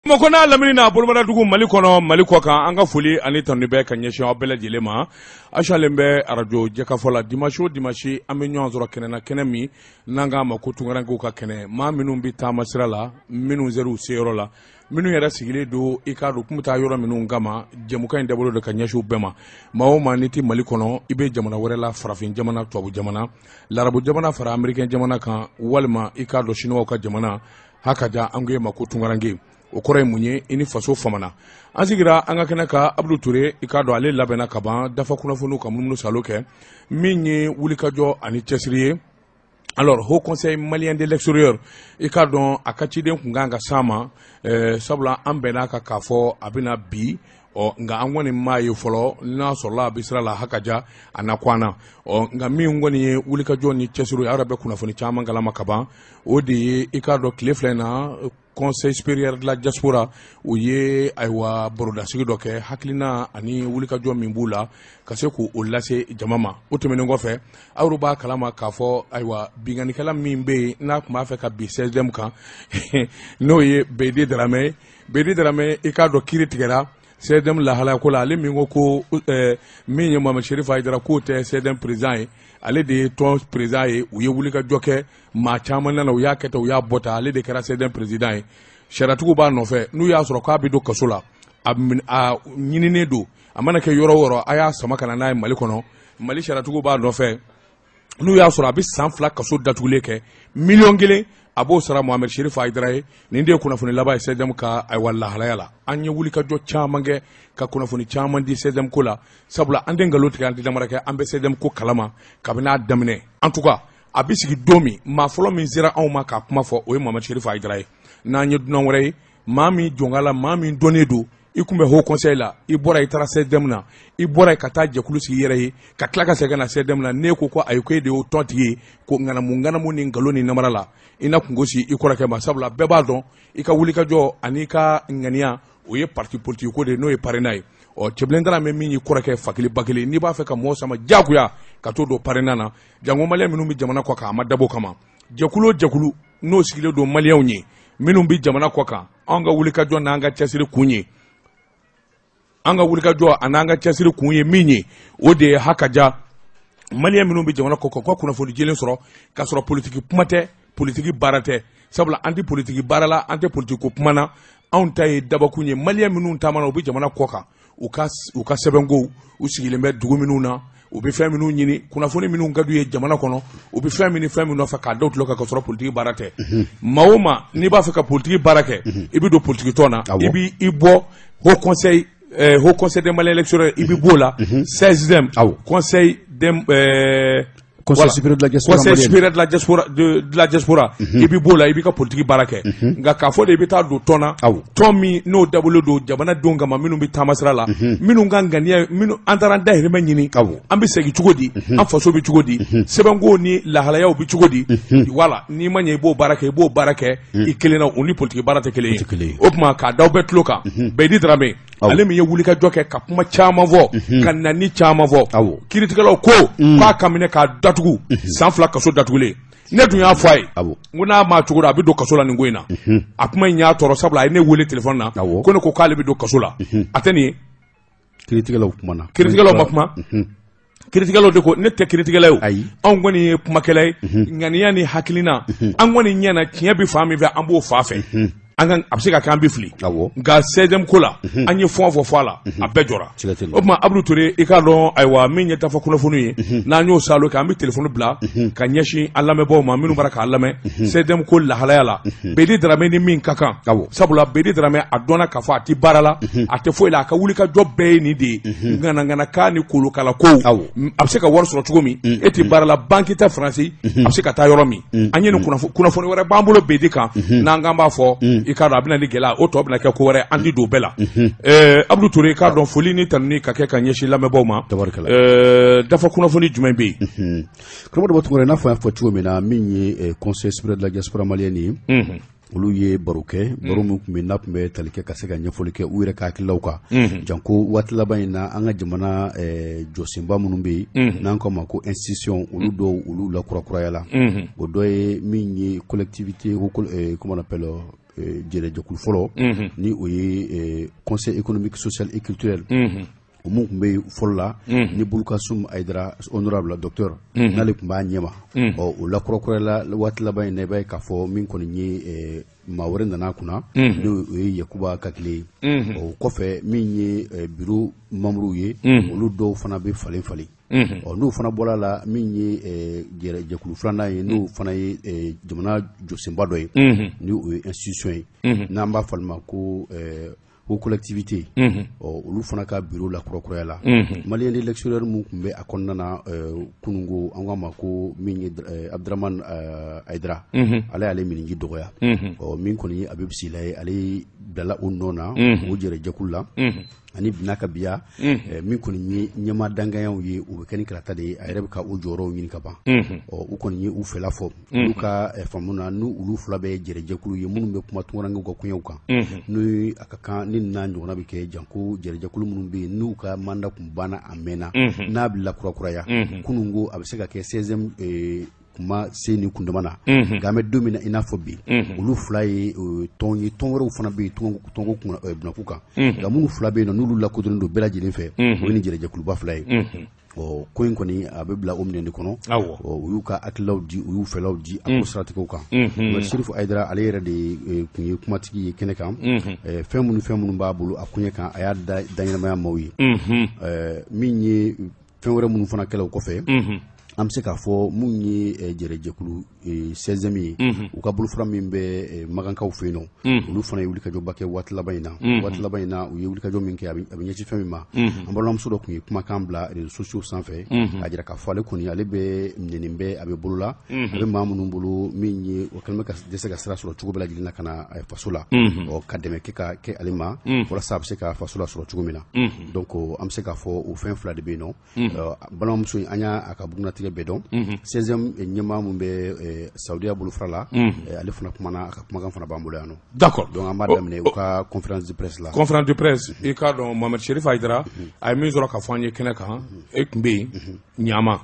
Bamakɔ n'a lamini n'a bolomadadugu, Mali kɔnɔ, Mali kɔ kan, an ka foli ani tanuni bɛ ka ɲɛsin aw bɛɛ lajɛlen ma. A salen bɛ arajo Jɛkafɔ la. Dimanche o dimanche, an bɛ ɲɔgɔn sɔrɔ kɛnɛ na, kɛnɛ min n'an k'a ma ko tunkarankew ka kɛnɛ. Maa minnu bɛ taama sira la, minnu ser'u seyɔrɔ la, minnu yɛrɛ sigilen don, i k'a dɔn kun bɛ taa yɔrɔ minnu kama, jɛmukan in dabɔlen don ka ɲɛsin u bɛɛ ma. Maa o maa n'i tɛ Mali kɔnɔ, i bɛ jamana wɛrɛ la, farafin jamana, tubabu jamana, larabu jamana, fara américain jamana kan, walima i k'a dɔn siniwaw ka jamana, hakaja, an ko e ma ko tunkaranke. O kɔrɔ ye mun ye? I ni faso famana. An sigira an ka kɛnɛ kan. Abudu Ture, i k'a dɔn ale labɛnna ka ban dafa kunnafoniw ka munumunu salo kɛ min ye wulikajɔ ani cɛsiri ye. Alors, Haut Conseil malien de l'extérieur, i k'a dɔn a ka ciden kun kan ka s'a ma, sabula an bɛn'a kan k'a fɔ a bɛna bi. Ɔ nka an kɔni m'a ye fɔlɔ. N'a sɔrɔla a bɛ sira la, hakaja, a na ko an na. Ɔ nka min kɔni ye wulikajɔ ni cɛsiri ye, aw yɛrɛ bɛ kunnafoni caman kalama ka ban. O de ye, i k'a dɔn, tile 2 in na, Conseil supérieur de la diaspora, u ye, ayiwa, barodasigi dɔ kɛ, hakilina ani wulikajɔ min b'u la ka se k'o lase jama ma. O tɛmɛnen kɔfɛ, aw b'a kalama k'a fɔ, ayiwa, binkannikɛla min bɛ yen n'a tun b'a fɛ ka bin CSDM kan, n'o ye Bedi Daramɛ ye. Bedi Daramɛ, i k'a dɔn kiiri tigɛra CSDM lahalaya ko la. Ale min ko ko min ye Mohamed Cherif Haidara k'o tɛ CSDM président ye, ale de ye tɔn président ye. U ye wulikajɔ kɛ, maa caman nana, u y'a kɛ tan, u y'a bɔ tan, ale de kɛra CSDM président ye. Sariyatigiw b'a nɔfɛ. N'u y'a sɔrɔ k'a bɛ don kaso la, a ɲininen don, a mana kɛ yɔrɔ o yɔrɔ, a y'a sama ka na n'a ye Mali kɔnɔ. Mali sariyatigiw b'a nɔfɛ. N'u y'a sɔrɔ a bɛ san 2 kaso datugulen kɛ, miliyɔn 1 a b'o sara Mohamed Cherif Haidara ye. Nin de ye kunnafoni laban ye CSDM ka, ayiwa, lahalaya la. An ye wulikajɔ caman kɛ ka kunnafoni caman di CSDM ko la, sabula an tɛ nkalon tigɛ, an tɛ namara kɛ, an bɛ CSDM ko kalama kabini a daminɛ. En tout cas, a bɛ sigi don min, maa fɔlɔ min sera anw ma k'a kuma fɔ, o ye Mohamed Cherif Haidara ye. N'an ye dunan wɛrɛ ye, maa min jɔnka la, maa min dɔnnen don, i kun bɛ Haut Conseil la, i bɔra, i taara CSDM na, i bɔra ka taa jɛkulu sigi i yɛrɛ ye, ka tila ka segin ka na CSDM na, n'e ko ko ayi, ko e de y'o tɔn tigi ye, ko ŋanamu ŋanamu ni nkalon ni namara la, i na kungo si i kɔrɔkɛ ma, sabula bɛɛ b'a dɔn i ka wulikajɔ ani i ka ŋaniya, o ye parti politique ko de ye, n'o ye PARENA ye. Ɔ Cɛbilen Daramɛ min y'i kɔrɔkɛ fakelen ba kelen, n'i b'a fɛ ka mɔgɔ sama diyagoya ka t'o don PARENA na, jango maliyɛn minnu bɛ jamana kɔ kan, a ma dabɔ kama. Jɛkulu o jɛkulu n'o sigilen don maliyɛnw ye minnu bɛ jamana kɔ kan, anw ka wulikajɔ n'an ka cɛsiri kun ye, an ka wulikajɔ ani an ka cɛsiri kun ye min ye, o de ye hakaja maliyɛn minnu bɛ jamana kɔ kan, u ka kunnafoni jɛlen sɔrɔ, k'a sɔrɔ politiki kuma tɛ, politiki baara tɛ, sabula an tɛ politiki baara la, an tɛ politiki ko kuma na. Anw ta ye dabakun ye maliyɛn minnu taamana, u bɛ jamana kɔ kan, u ka sɛbɛnkow, u sigilen bɛ dugu minnu na, u bɛ fɛn minnu ɲini, kunnafoni minnu ka d'u ye jamana kɔnɔ, u bɛ fɛn min ni fɛn min nɔfɛ, k'a da tulo kan, ka sɔrɔ politiki baara tɛ. Maa o maa n'i b'a fɛ ka politiki baara kɛ, i bɛ don politiki tɔn na, i b'i i bɔ Haut Conseil des Maliens l'extérieur, i bɛ b'o la, CSDM, Conseil des Conseil supérieur de la diaspora. Conseil supérieur de la diaspora, i bɛ b'o la, i b'i ka politiki baara kɛ. Nka k'a fɔ de i bɛ taa don tɔn na, tɔn min n'o dabɔlen don jamanadenw kama minnu bɛ taama sira la, minnu ka ŋaniya, minnu an taara an dahirimɛ ɲini, an bɛ segin cogo di, an faso bɛ cogo di, sɛbɛnko ni lahalayaw bɛ cogo di. Wala n'i ma ɲɛ, i b'o baara kɛ, i b'o baara kɛ i kelen na, o ni politiki baara tɛ kelen ye. O tuma k'a da aw bɛɛ tulo kan, Bɛdi Daramɛ, ale min ye wulikajɔ kɛ ka kuma caman fɔ, ka na ni caman fɔ, kiiritigɛlaw ko k'a ka minɛ k'a datugu san 2 kaso datugulen. Ne dun y'a fɔ a ye n ko n'a ma cogo a bɛ don kaso la nin ko in na. A kuma in y'a tɔɔrɔ, sabula a ye ne wele téléphone na ko ne ko k'ale bɛ don kaso la. A tɛ nin ye. Kiiritigɛlaw kumana. Kiiritigɛlaw ma kuma. Kiiritigɛlaw de ko, ne tɛ kiiritigɛla ye o. Ayi. Anw kɔni ye kumakɛla ye, ŋaniya ni hakilina. An kɔni ɲɛna tiɲɛ bɛ fan min fɛ, an b'o fa fɛ. An ka a bɛ se ka kɛ an bɛ fili. Nka CSDM ko la, an ye fɛn o fɛn fɔ a la, a bɛɛ jɔra. Siga tɛ nin. O tuma Abudu Ture, i k'a dɔn, ayiwa, min ye dafa kunnafoni ye, n'an y'o salo kɛ, an bɛ téléphone bila ka ɲɛsin an lamɛnbaaw ma minnu bɔra k'a lamɛn CSDM ko lahalaya la, Bedi Daramɛ ni min ka kan. Sabula Bedi Daramɛ, a dɔnna k'a fɔ a tɛ baara la, a tɛ foyi la, a ka wulikajɔ bɛɛ ye nin de ye, ŋanaŋanakan ni kolokala kow. A bɛ se ka wari sɔrɔ cogo min, e tɛ baara la, banque tɛ Faransi, a bɛ se ka taa yɔrɔ min. An ye nin kunnafoni wɛrɛ b'an bolo Bedi kan, n'an k'an b'a fɔ, i k'a dɔn a bɛna ni gɛlɛya, o tɔ bɛna kɛ ko wɛrɛ, an ti don bɛɛ la. Abudu Ture, i k'a dɔn foli ni tanuni ka kɛ ka ɲɛsin lamɛnbaaw ma. Tabarikala. Dafa kunnafoni jumɛn bɛ yen? Karamɔgɔ Daba Tunkara, i n'a fɔ an y'a fɔ cogo min na, min ye Conseil supérieur de la diaspora malienne ye, olu ye baro kɛ, baro min tun bɛ n'a tun bɛ tali kɛ ka se ka ɲɛfɔli kɛ u yɛrɛ ka hakililaw kan, janko waati laban in na, an ka jamana jɔsenba minnu bɛ yen n'an k'a ma ko institution, olu dɔw, olu lakurakuraya la. O dɔ ye min ye collectivité, comment on appelle jɛrɛjɛkulu fɔlɔ, ni o ye Conseil économique, social et culturel, o mun tun bɛ yen fɔlɔ la, ni Bulukasum Ayidara, honorable docteur, n'ale tun b'a ɲɛma. Ɔ, o lakurakurayala waati laban in na. I b'a ye k'a fɔ min kɔni ye maa wɛrɛ nana a kunna, n'o o ye Yakuba Kakile ye. O kɔfɛ, min ye bureau membre ye, olu dɔw fana bɛ falen falen. Ɔ, n'o fana bɔra la, min ye jɛkulu filanan ye, n'o fana ye jamana jɔsenba dɔ ye, ni o ye institution ye n'an b'a fɔ a ma ko collectivité. Ɔ, olu fana ka bureau la kurakuraya la. Malien de l'extérieur mun tun bɛ a kɔnɔna na kununko, an k'a ma ko min ye Abdramane Ayidara, ale y'ale miniji dɔgɔya. Ɔ, min kɔni ye Habib Sila ye, ale bilala o nɔ na o jɛrɛjɛkulu la, ani Binaka Biya. Min kɔni ye ɲɛmaa danganyaw ye, o bɛ kɛ ni kalata de ye. A yɛrɛ bɛ ka o jɔyɔrɔw ɲini ka ban. Ɔ, u kɔni ye u fɛla fɔ, olu ka faamu na, n'u olu fila bɛɛ ye jɛrɛjɛkulu ye minnu bɛ kuma tunkarankew ka koɲɛw kan, n'o a ka kan ni n'a ɲɔgɔnna bɛ kɛ, janko jɛrɛjɛkulu minnu bɛ yen n'u ka mandat kun banna a mɛnna, n'a bɛ lakurakuraya. Kunun ko a bɛ se ka kɛ 16e kuma se ni kundama na, nka an bɛ don min na i n'a fɔ bi, olu fila ye tɔn ye. Tɔn wɛrɛw fana bɛ yen tɔnko bunakun kan, nka minnu fila bɛ yen nɔ, n'olu lakodɔnnen don bɛɛ lajɛlen fɛ, o ye ni jɛrɛjɛkuluba fila ye. Ɔ, ko in kɔni a bɛ bila o minɛn de kɔnɔ. U y'u ka hakililaw di, u y'u fɛlaw di a ko siratigɛw kan. Sirifu Ayidara, ale yɛrɛ de tun ye kumatigi ye kɛnɛ kan. Fɛn minnu b'a bolo a koɲɛ kan, a y'a da ɲɛnamaya maaw ye. Min ye fɛn wɛrɛ minnu fana kɛla o kɔfɛ, an bɛ se k'a fɔ mun ye jɛrɛjɛkulu 16e ye, u ka bolofara min bɛ Makankaw fɛ yen nɔ, olu fana ye wulikajɔba kɛ waati laban in na. Waati laban in na, u ye wulikajɔ min kɛ, a bɛ ɲɛsin fɛn min ma, an balimamuso dɔ tun ye kumakan bila réseaux sociaux sanfɛ k'a jira k'a fɔ ale kɔni, ale bɛ minɛnen bɛ, a bɛ bolola, a bɛ maa minnu bolo, min ye o kɛlen bɛ ka dɛsɛ ka sira sɔrɔ cogo bɛɛ lajɛlen na ka na faso la. Ɔ, ka dɛmɛ kɛ ka kɛ ale ma walasa a bɛ se ka faso la sɔrɔ cogo min na. Donc an bɛ se k'a fɔ o fɛn fila de bɛ yen nɔ. Balimamuso in, an y'a ka bugunnatigɛ bɛɛ dɔn. 16e ɲɛmaa mun bɛ Saudiya bolofara la, ale fana kumana, a ka kumakan fana b'an bolo yan nɔ. Donc an b'a daminɛ u ka conférence de presse la. Conférence de presse, i k'a dɔn, Mohamed Cherif Haidara, a ye min sɔrɔ ka fɔ an ye kɛnɛ kan, e tun bɛ yen ɲama.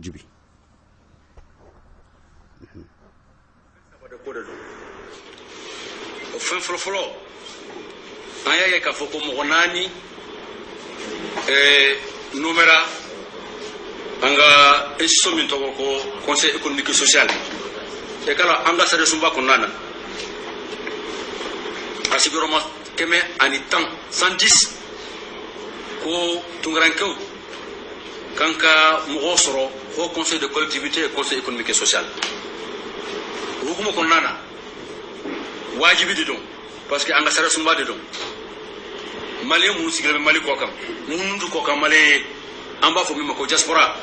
Jibi. Ko de don. O fɛn fɔlɔfɔlɔ, an y'a ye k'a fɔ ko mɔgɔ naani nommera an ka institution min tɔgɔ ko Conseil économique et social. E kala an ka sariyasunba kɔnɔna na, a sigiyɔrɔma 110, 110, ko tunkarankɛw kan ka mɔgɔw sɔrɔ Haut Conseil de collectivité et Conseil économique et social. O hukumu kɔnɔna na, wajibi de don, parce que an ka sariyasunba de don. Malien minnu sigilen bɛ Mali kɔ kan, minnu tɛ kɔ kan malien ye, an b'a fɔ min ma ko diaspora,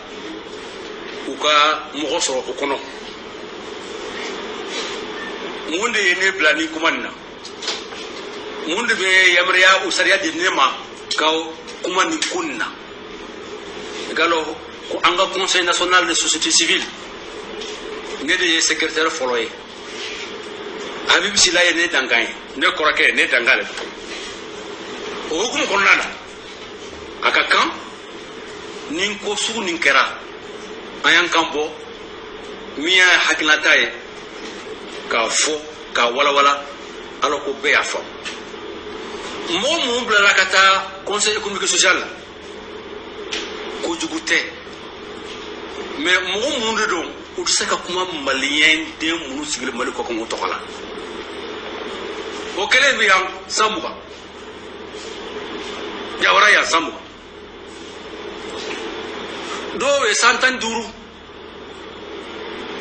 u ka mɔgɔ sɔrɔ o kɔnɔ. Mun de ye ne bila nin kuma nin na? Mun de bɛ yamaruya o sariya di ne ma ka kuma nin ko nin na? I ka lɔn ko an ka Conseil national de société civile, ne de ye secrétaire fɔlɔ ye. Habib Sila ye ne dankan ye, ne kɔrɔkɛ, ne dankan de don. O hukumu kɔnɔna na, a ka kan ni ko sugu nin kɛra, an y'an kan bɔ min y'a hakilinata ye k'a fɔ, k'a walawala, ala ko bɛɛ y'a faamu. Mɔgɔ minnu bilala ka taa Conseil économique social la, kojugu tɛ, mais mɔgɔ minnu de don, u tɛ se ka kuma malien den minnu sigilen Mali kɔ kan o tɔgɔ la. O kɛlen bɛ yan san 20, Jawara yan san 20, dɔw ye san 15.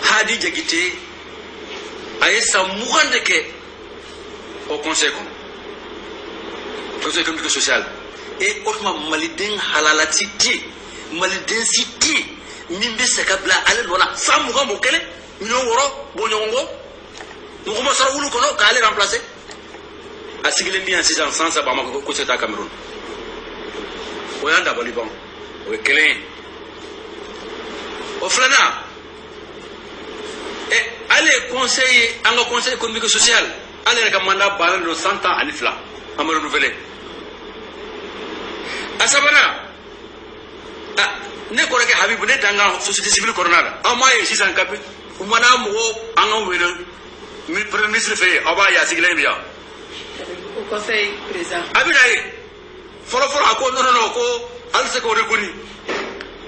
Hadi Jakite, a ye san 20 de kɛ o conseil kɔnɔ, Conseil économique social. E o tuma, maliden halala si tɛ yen, maliden si tɛ yen min bɛ se ka bila ale nɔ la san 20 mɔ kelen, miliyɔn 6 bɔ ɲɔgɔn kɔ, mɔgɔ ma sɔrɔ wulu kɔnɔ k'ale remplacer. A sigilen bɛ yan sisan san 3, a ma ko se taa Cameroun. O y'an dabali ban. O ye kelen ye. O filanan, ɛ, ale ye conseil, an ka Conseil économique social, ale yɛrɛ ka mandat bannen don san 12, an ma renouveler. A sabanan, a ne kɔrɔkɛ Habibu, ne dankan société civile kɔnɔna la, an m'a ye sisan kabi u mana mɔgɔ an ka wele. Premier ministre fɛ yen, aw b'a ye a sigilen bɛ yan. Au conseil président. A bɛ na ye fɔlɔ fɔlɔ, a ko non, non, non, ko hali se k'o reconnu.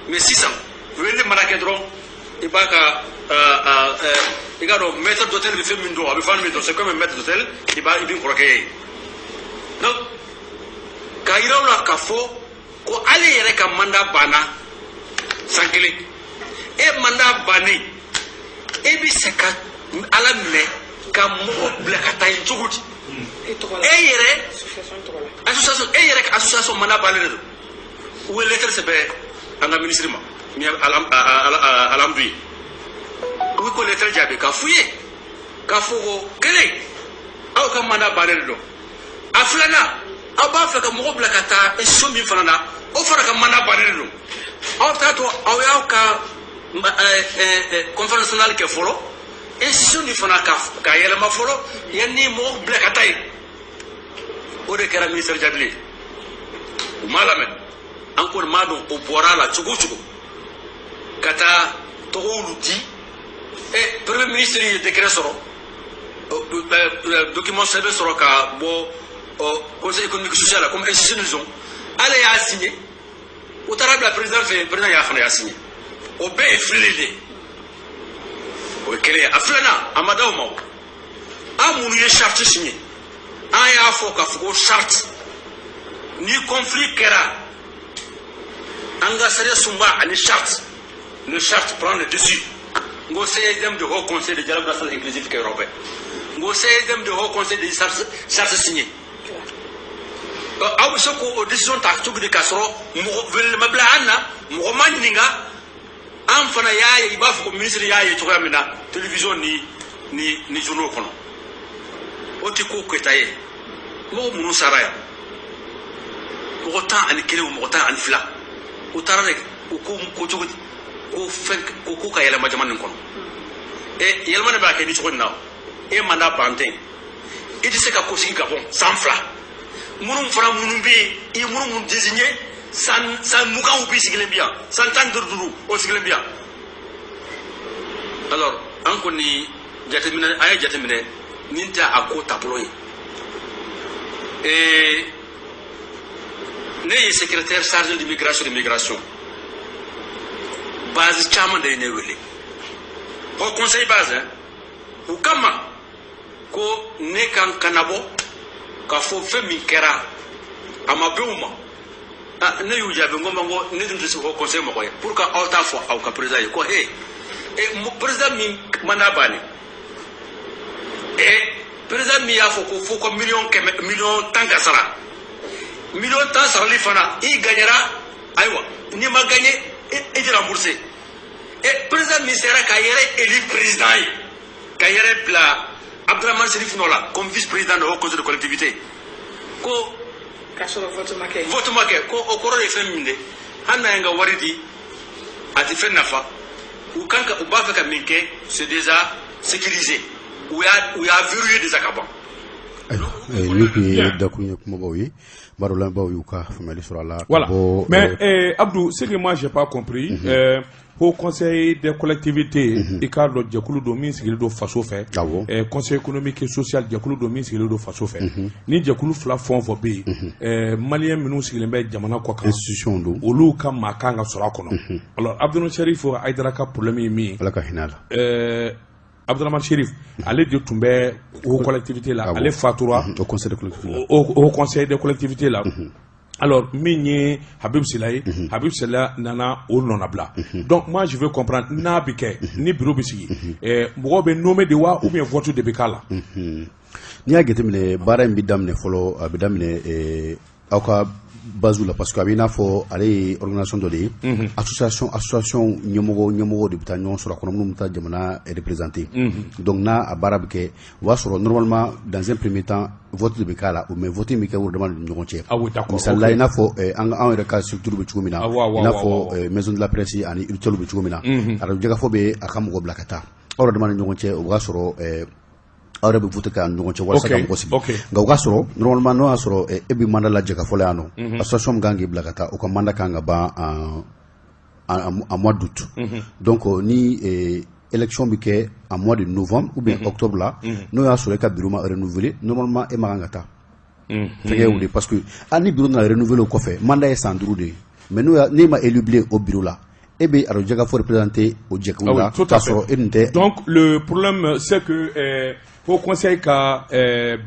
Mais sisan wele mana kɛ dɔrɔn, i b'a ka i ka dɔn maître d'hôtel bɛ fɛn min dɔn, a bɛ fɛn min dɔn, c'est comme un maître d'hôtel, i b'a i b'i kɔrɔkɛ ye. Donc k'a yira u la k'a fɔ ko ale yɛrɛ ka mandat banna san kelen, e mandat bannen, e bɛ se ka ala minɛ ka mɔgɔ bila ka taa yen cogo di? E tɔgɔ la. E yɛrɛ Association tɔgɔ la. Association, e yɛrɛ ka association mandat bannen de don. U ye lettre sɛbɛn an ka ministre ma min ye Alhamdu ye. U ko lettre jaabi k'a f'u ye k'a fɔ ko kelen, aw ka mandat bannen de don. A filanan, aw b'a fɛ ka mɔgɔ bila ka taa institution min fana na, o fana ka mandat bannen de don. Aw t'a to aw y'aw ka conférence nationale kɛ fɔlɔ, institution nin fana ka yɛlɛma fɔlɔ yanni mɔgɔ bila ka taa yen. O de kɛra ministère jaabi ye. U m'a lamɛn. An kɔni m'a dɔn o bɔra a la cogo o cogo ka taa tɔgɔw di. Premier ministre ye décret sɔrɔ, document sɛbɛn sɔrɔ ka bɔ Conseil économique social la comme institution, ale y'a signé. U taara bila président fɛ yen, président y'a fana y'a signé. O bɛɛ ye filili de ye. O ye kelen ye. A filanan, a ma d'aw ma. O an minnu ye charte signé, an y'a fɔ k'a fɔ ko charte ni conflit kɛra an ka sariya sunba ani charte, le charte prend le dessus. N ko 16e de Haut Conseil de dialogue national inclusif kɛ yɔrɔ bɛɛ, n ko 16e de Haut Conseil de charte signé, aw bɛ se k'o décision ta cogo di k'a sɔrɔ mɔgɔ wele ma bila an na, mɔgɔ ma ɲininka? An fana y'a ye, i b'a fɔ ko ministre y'a ye cogoya min na télévision ni journaux kɔnɔ. O tɛ ko kɛta ye. Mɔgɔ minnu sara yan, mɔgɔ 11, mɔgɔ 12, u taara de u ko cogo di ko fɛn ko ka yɛlɛma jamana nin kɔnɔ? E yɛlɛma de b'a kɛ ni cogo in na. E mandat ban tɛ, i tɛ se ka ko sigi ka bɔ san 2. Minnu fana minnu bɛ yen, i ye minnu désigné, san 20 u b'i sigilen bi yan, san 15 o sigilen bi yan. Alors an kɔni jateminɛ, an ye jateminɛ, nin tɛ a ko taabolo ye. Ne ye secrétaire chargé d'immigration, de migration, base caman de ye ne wele, Haut Conseil base hein, u kama ko ne kan ka na bɔ k'a fɔ fɛn min kɛra a ma bɛn u ma. Ah, ne y'u jaabi, n ko ma n ko ne dun tɛ se Haut Conseil mɔgɔ ye. Pour que aw t'a fɔ aw ka président ye ko he président min mandat bannen, président min y'a fɔ ko fo ko miliyɔn 100, miliyɔn 10 ka sara, miliyɔn 10 sarali fana, i gagnera, ayiwa, n'i ma gagné, e tɛ remboursé. Président min sera k'a yɛrɛ élu président ye, ka yɛrɛ bila Abdramane Serif nɔ la comme vice président de Haut Conseil de collectivité, ko K'a sɔrɔ vote ma kɛ. Vote ma kɛ, ko o kɔrɔ ye fɛn min de, hali n'a ye n ka wari di, a tɛ fɛn nafa. U kan ka u b'a fɛ ka min kɛ, c'est déjà sécurisé, u y'a verrouillé déjà ka ban. Ayiwa, nin tun ye dakuruɲɛ kumabaw ye. Baro lamɛnbaaw y'u ka faamuyali sɔrɔ a la ka Voilà. bɔ Mais Abdou, ce que moi j'ai pas compris, Haut Conseil des collectivités, i k'a dɔn jɛkulu don min sigilen don faso fɛ. Conseil économique et social, jɛkulu don min sigilen don faso fɛ. Ni jɛkulu fila fɛn o fɛn bɛ yen, malien minnu sigilen bɛ jamana kɔ kan, institution don. Olu ka maa kan ka sɔrɔ a kɔnɔ. Alors Abdoulaye Chérif Aïdara ka problème ye min ye, Ala ka hinɛ a la. Abdourahmane Chérif, ale de tun bɛ haut collectivité la, ale fatura. Au conseil de collectivité la. Au conseil des collectivités la. Alors min ye Habib Sila ye, Habib Sila nana o nɔnabila. Donc moi je veux comprendre, n'a bɛ kɛ ni bureau bɛ sigi, mɔgɔw bɛ nommé de wa, ou bien vote de bɛ k'a la? N'i y'a jateminɛ, baara in bɛ daminɛ fɔlɔ, a bɛ daminɛ aw ka base la, parce que a bɛ i n'a fɔ ale ye organisation dɔ de ye, association ɲɛmɔgɔ de bɛ taa ɲɔgɔn sɔrɔ a kɔnɔ, minnu bɛ taa jamana représenter. Donc n'a a baara bɛ kɛ, o b'a sɔrɔ normalement, dans un premier temps, vote de bɛ k'a la, mais vote in bɛ kɛ o dama ni ɲɔgɔn cɛ. Ah oui, d'accord. Misali la, i n'a fɔ an yɛrɛ ka structure bɛ cogo min na, Awɔ, i n'a awɔ, fɔ maison de la presse ani URTEL bɛ cogo min na, arajo Jɛkafɔ bɛ a ka mɔgɔ bila ka taa aw yɛrɛ dama ni ɲɔgɔn cɛ. O b'a sɔrɔ aw yɛrɛ bɛ vote kɛ ani ɲɔgɔn cɛ walasa ka mɔgɔ sigi. Nka o ka sɔrɔ normalement, n'o y'a sɔrɔ e bɛ mandat la Jɛkafɔ la yan nɔ, association min kan k'i bila ka taa, o ka mandat kan ka ban en mois d'août. Donc ni élection bɛ kɛ en mois de novembre ou bien octobre la, n'o y'a sɔrɔ e ka bureau ma renouveler, normalement e ma kan ka taa. Fɛnkɛ o de, parce que hali ni bureau nana renouveler o kɔfɛ, mandat ye san 5 de ye, mais n'o y'a n'e ma élu bilen o bureau la, e bɛ arajo Jɛkafɔ représenter o jɛkulu la k'a sɔrɔ e nin tɛ. Donc le problème, c'est que Haut Conseil ka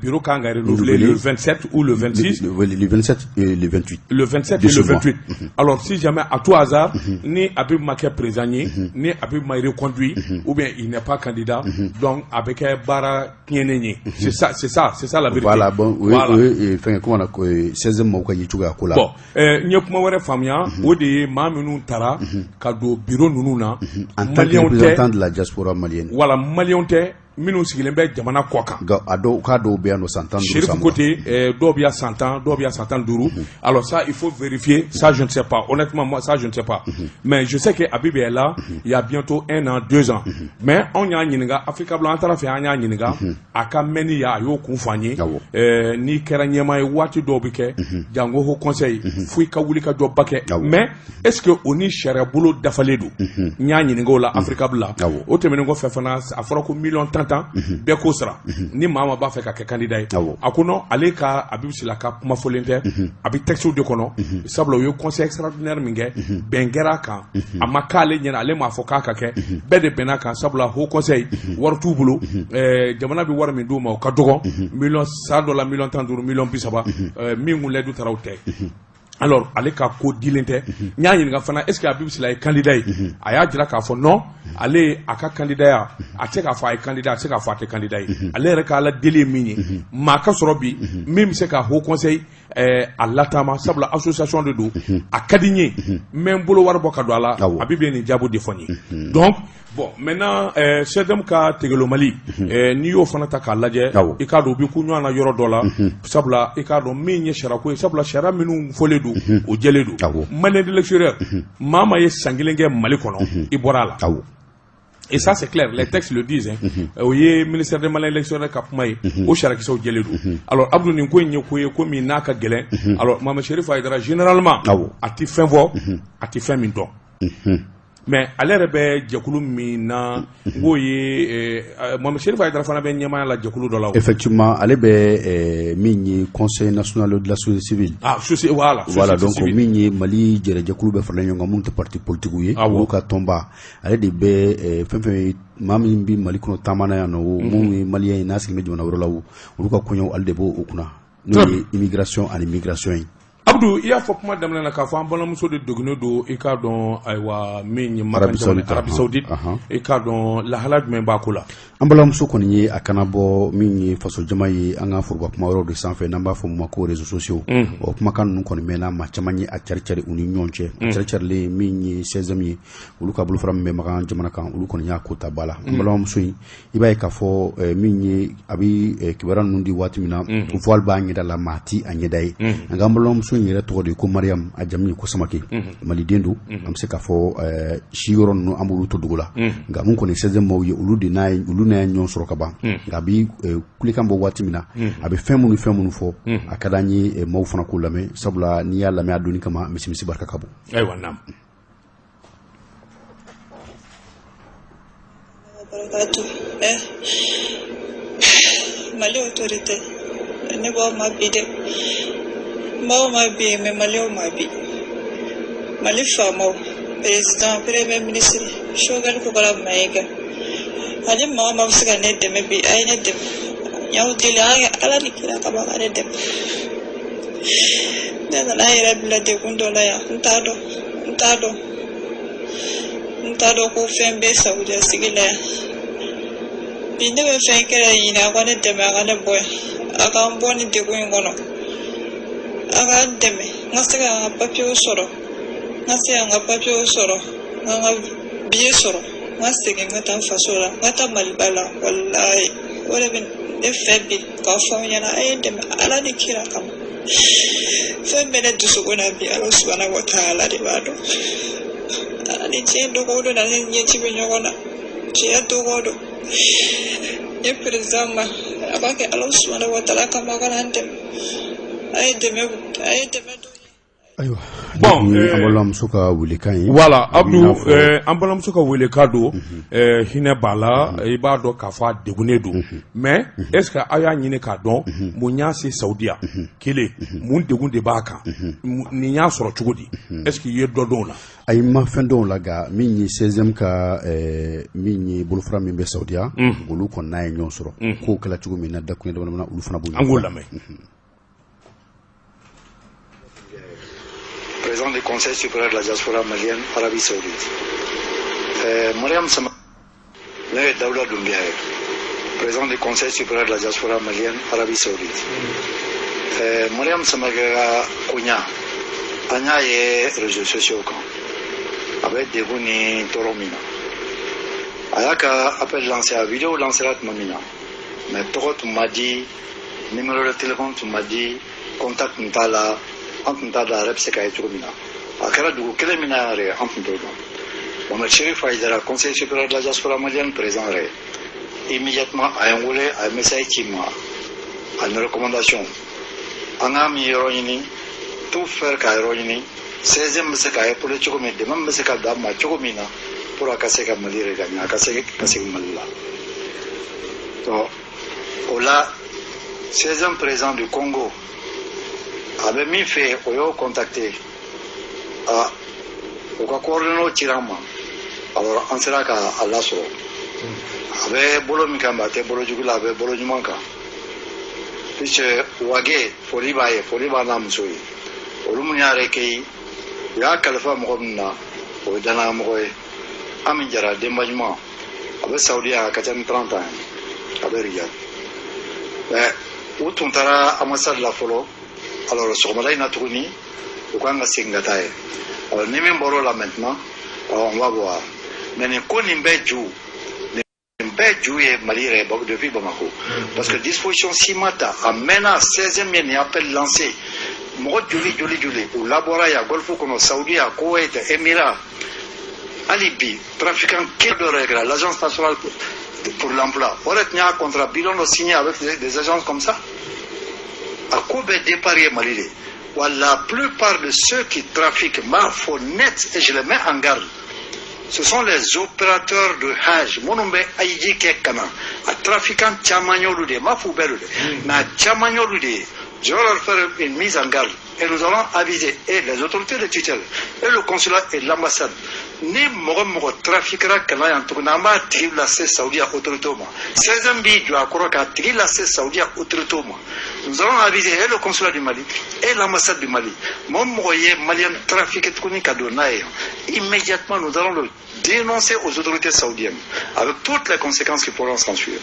bureau kan ka renouveler le 27 ou le 26. Le 27 et le 28. Le 27 et le 28. Alors si jamais à tout hasard, ni Habib ma kɛ président ye, ni Habib ma reconduit, ou bien il n'est pas candidat, donc a bɛ kɛ baara tiɲɛnen ye. C'est ça, c'est ça, c'est ça la vérité. Voilà, bon, oui, oui, fɛnkɛ, comment on 16e maaw ka ye cogoya ko la. Bon, n ye kuma wɛrɛ faamuya, o de ye maa minnu taara ka don bureau ninnu na. En tant que représentant de la diaspora malienne. Voilà, maliyɛnw tɛ, minnu sigilen bɛ jamana kɔ kan. A dɔw k'a dɔw bɛ yan nɔ san 15. Chérif Koté, dɔw bɛ yan san 10, dɔw bɛ yan san 15. Alors ça, il faut vérifier, ça je ne sais pas. Honnêtement, moi, ça je ne sais pas. Mais je sais que Habib est là, il y a bientôt un an, 2 ans. Mais anw y'a ɲininka Africa Blanc, an taara fɛ, an y'a ɲininka a ka mɛnni ya, a y'o kun fɔ an ye. N'i kɛra ɲɛmaa ye, waati dɔw bɛ kɛ, jango Haut Conseil, fo i ka wuli ka jɔ ba kɛ. Mais est ce que o ni sariya bolo dafalen don? N y'a ɲininka o la Africa Blanc. O tɛmɛnen kɔfɛ fana, a fɔra ko miliyɔn 10 tan bɛɛ k'o sara ni maa ma b'a fɛ ka kɛ candidat ye. A ko non, ale ka Habib Sila ka kuma fɔlen tɛ, a bɛ texte de kɔnɔ, sabula u ye conseil extraordinaire min kɛ, bɛn kɛra a kan, a ma k'ale ɲɛna, ale m'a fɔ k'a ka kɛ, bɛɛ de bɛn'a kan, sabula Haut Conseil wari t'u bolo, jamana bɛ wari min d'u ma o ka dɔgɔ, miliyɔn san dɔ la miliyɔn 15, miliyɔn 30, min kun layidu taara o tɛ. Alors ale ka ko dilen tɛ. N y'a ɲininka fana est ce que Habib Sila ye candidat ye, a y'a jira k'a fɔ non, ale a ka candidat ya, a tɛ se k'a fɔ a ye candidat, a tɛ se k'a fɔ a tɛ candidat ye. Ale yɛrɛ ka ala deli ye min ye, maa ka sɔrɔ bi min bɛ se ka Haut Conseil a lataama, sabula association de don, a ka di n ye, n bɛ n bolo wari bɔ ka don a la. Habib ye nin jaabi de fɔ n ye. Donc bon, maintenant CDM ka Tegelo Mali, n'i y'o fana ta k'a lajɛ, i k'a dɔn u bɛ ku ɲɔgɔn na yɔrɔ dɔ la, sabula i k'a dɔn min ye sariya ko ye, sabula sariya minnu fɔlen don, o jɛlen don. Malien de l'extérieur, maa maa ye san 1 kɛ Mali kɔnɔ, i bɔra a la. Et ça, c'est clair, les textes le disent. O ye ministère des Maliens de l'extérieur ka kuma ye, o sariyakisɛw jɛlen don. Alors Abdou, nin ko in ye ko ye ko min n'a ka gɛlɛn. Alors Mohamed Chérif Haïdara, généralement, a ti fɛn fɔ, a ti fɛn min dɔn. Mais ale yɛrɛ bɛ jɛkulu min na, n k'o ye Mohamed Chérif Haïdara fana bɛ ɲɛmaaya la jɛkulu dɔ la. Effectivement, ale bɛ min ye Conseil national de la société civile. Ah, société, voilà. Voilà, donc min ye Mali jɛrɛjɛkulu bɛɛ faralen ɲɔgɔn kan, minnu tɛ parti politique ye, olu ka tɔnba, ale de bɛ fɛn fɛn ye maa min bɛ Mali kɔnɔ taama na yan nɔ, minnu ye malien ye n'a sigilen bɛ jamana wɛrɛ la, olu ka koɲɛw, ale de b'o o kunna, n'o ye immigration ani migration ye. Abdou, i y'a fɔ kuma daminɛ na k'a fɔ an balimamuso de degunnen don, i k'a dɔn, ayiwa, min ye Arabie Saoudite, i k'a dɔn lahala jumɛn b'a ko la? An balimamuso kɔni ye a kana bɔ min ye faso jama ye an ka foroba kuma wɛrɛw de sanfɛ, n'an b'a fɔ mun ma ko réseaux sociaux. O kumakan ninnu kɔni mɛnna, maa caman ye a cari cari u ni ɲɔgɔn cɛ. A cari carilen, min ye 16e ye, olu ka bolofara min bɛ Makan jamana kan, olu kɔni y'a ko ta ba la. An balimamuso in, i b'a ye k'a fɔ min ye a bɛ kibaruya ninnu di waati min na, voile b'a ɲɛda la, maa ti a ɲɛda ye. Nka an balimamuso in yɛrɛ tɔgɔ de ye ko Mariam, a jamu ye ko Samake, maliden don. An bɛ se k'a fɔ si yɔrɔ ninnu, an b'olu to dugu la, nka mun kɔni 16e maaw ye, olu de n'a ye, olu n'a ye ɲɔgɔn sɔrɔ ka ban. Nka a bɛ kulekan bɔ waati min na, a bɛ fɛn minnu fɛn minnu fɔ, a ka d'an ye maaw fana k'o lamɛn, sabula n'i y'a lamɛn a donni kama, misi misi barika ka bon. Ayiwa, naam. Barakatu. Mali autorité, ne b'aw ma bi dɛ, n b'aw ma bi, mais maliyɛnw ma bi. Mali faamaw, président, premier ministre Choguel Kokalla Maïga, ani maa o maa bɛ se ka ne dɛmɛ bi, a ye ne dɛmɛ. N y'aw deli, a ka Ala ni kira kama, ka ne dɛmɛ. Ne nana n yɛrɛ bila degun dɔ la yan, n t'a dɔn, n t'a dɔn, n t'a dɔn ko fɛn bɛ Saudiya sigi la yan bi. Ne bɛ fɛn kɛlɛ ɲini, a ka ne dɛmɛ, a ka ne bɔ yan, a ka n bɔ nin degun in kɔnɔ, a ka n dɛmɛ n ka se ka n ka papiyew sɔrɔ, n ka se ka n ka papiyew sɔrɔ, n ka n ka billet sɔrɔ, n ka segin n ka taa n faso la, n ka taa Maliba la. Walayi, o de bɛ ne fɛ bi k'a fɔ aw ɲɛna, a ye n dɛmɛ Ala ni kira kama. Fɛn bɛ ne dusukun na bi, Ala subahana wa taala de b'a dɔn. Ala ni diɲɛ don o don na, ne ɲɛji bɛ ɲɔgɔn na diɲɛ don o don. Ne président ma, a b'a kɛ Ala subahana wa taala kama, a ka na n dɛmɛ, a ye dɛmɛ, a ye dɛmɛ don. Ayiwa, bon, an balimamuso ka welekan ye. Voilà, Abdou, an balimamuso ka welekan don, hinɛ b'a la, i b'a dɔn k'a fɔ a degunnen don. Mais est ce que aw y'a ɲini k'a dɔn mun y'a se Saudiya? Kelen, mun degun de b'a kan? Nin y'a sɔrɔ cogo di? Est ce que i ye dɔ dɔn o la? Ayi, ma fɛn dɔw la, nka min ye 16e ka min ye bolofara min bɛ Saudiya, olu kɔni n'a ye ɲɔgɔn sɔrɔ, kow kɛla cogo min na, dakuɲɛ dama dama, olu fana b'o An k'o lamɛn. Président du Conseil supérieur de la diaspora malienne, Arabie Saoudite. Mariam Sama, ne ye Daouda Doumbia ye, président du Conseil supérieur de la diaspora malienne, Arabie Saoudite. Mariam Samakɛ ka koɲa, an y'a ye réseaux sociaux kan, a bɛ degun ni tɔɔrɔ min na. A y'a ka appel lancé, a vidéo lancé la tuma min na, mais tɔgɔ tun ma di, numéro de téléphone tun ma di, contact tun t'a la, an tun t'a dɔn a yɛrɛ bɛ se ka ye cogo min na. A kɛra dugu kelen min na yɛrɛ, an tun t'o dɔn. Mohamed Chérif Haïdara, Conseil supérieur de la diaspora malienne président yɛrɛ, immédiatement a ye n wele, a ye message ci n ma ani recommandation, an k'a min yɔrɔ ɲini, tout faire k'a yɔrɔ ɲini, 16e bɛ se k'a épauler cogo min, dɛmɛ bɛ se ka don a ma cogo min na pour a ka se ka Mali regagner, a ka se ka segin Mali la. Donc o la, 16e président du Congo a bɛ min fɛ, o y'o contacter, a u ka coordonnées cira an ma. Alors an sera ka a lasɔrɔ. A bɛ bolo min kan, a tɛ bolo jugu la, a bɛ bolo ɲuman kan, puisque Wage foli b'a ye, foli b'a n'a muso ye, olu minnu y'a recueilli, u y'a kalifa mɔgɔ min na, o ye danaya mɔgɔ ye. Ami Jara, denba ɲuman, a bɛ Saudiya, a ka ca ni 30 ans ye, a bɛ Riyad. Mais u tun taara ambassade la fɔlɔ. Alors sɔgɔmada in na tuguni, u kan ka segin ka taa ye. Alors ni min bɔra o la maintenant, alors on va voir. Mais nin ko nin bɛɛ ju, nin bɛɛ ju ye Mali yɛrɛ depuis Bamako, parce que disposition si ma ta. A mɛnna, 16e ye nin appel lancé, mɔgɔ joli joli joli u labɔra yan, Golfe kɔnɔ, Saudiya, Koweït, Émirats. Hali bi trafiquant kelen dɔ yɛrɛ kɛra l'Agence nationale pour l'emploi, o yɛrɛ tun y'a contrat bidon dɔ signé avec des agences comme ça. A ko bɛɛ départ ye Mali de wa. La plupart de ceux qui trafiquent, m'a fɔ net et je les mets en garde, ce sont les opérateurs de Hajj minnu bɛ ayiji kɛ ka na. A trafiquant caman y'olu de ye, m'a fɔ u bɛɛ don dɛ, mais a caman y'olu de ye. Je vais leur faire une mise en garde et nous allons aviser et les autorités de tutelle et le consulat et l'ambassade. Ni mɔgɔ mɔgɔ trafiquera ka na yan tuguni, an b'a tigi lase Saudiya autorité ma. 16e b'i jɔ a kɔrɔ k'a tigi lase Saudiya autorité ma. Nous allons aviser et le consulat du Mali et l'ambassade du Mali. Mɔgɔ mɔgɔ ye malien trafiqué tuguni ka don n'a ye yan, immédiatement nous allons le dénoncer aux autorités saoudiennes avec toutes les conséquences qui pourront s'en suivre.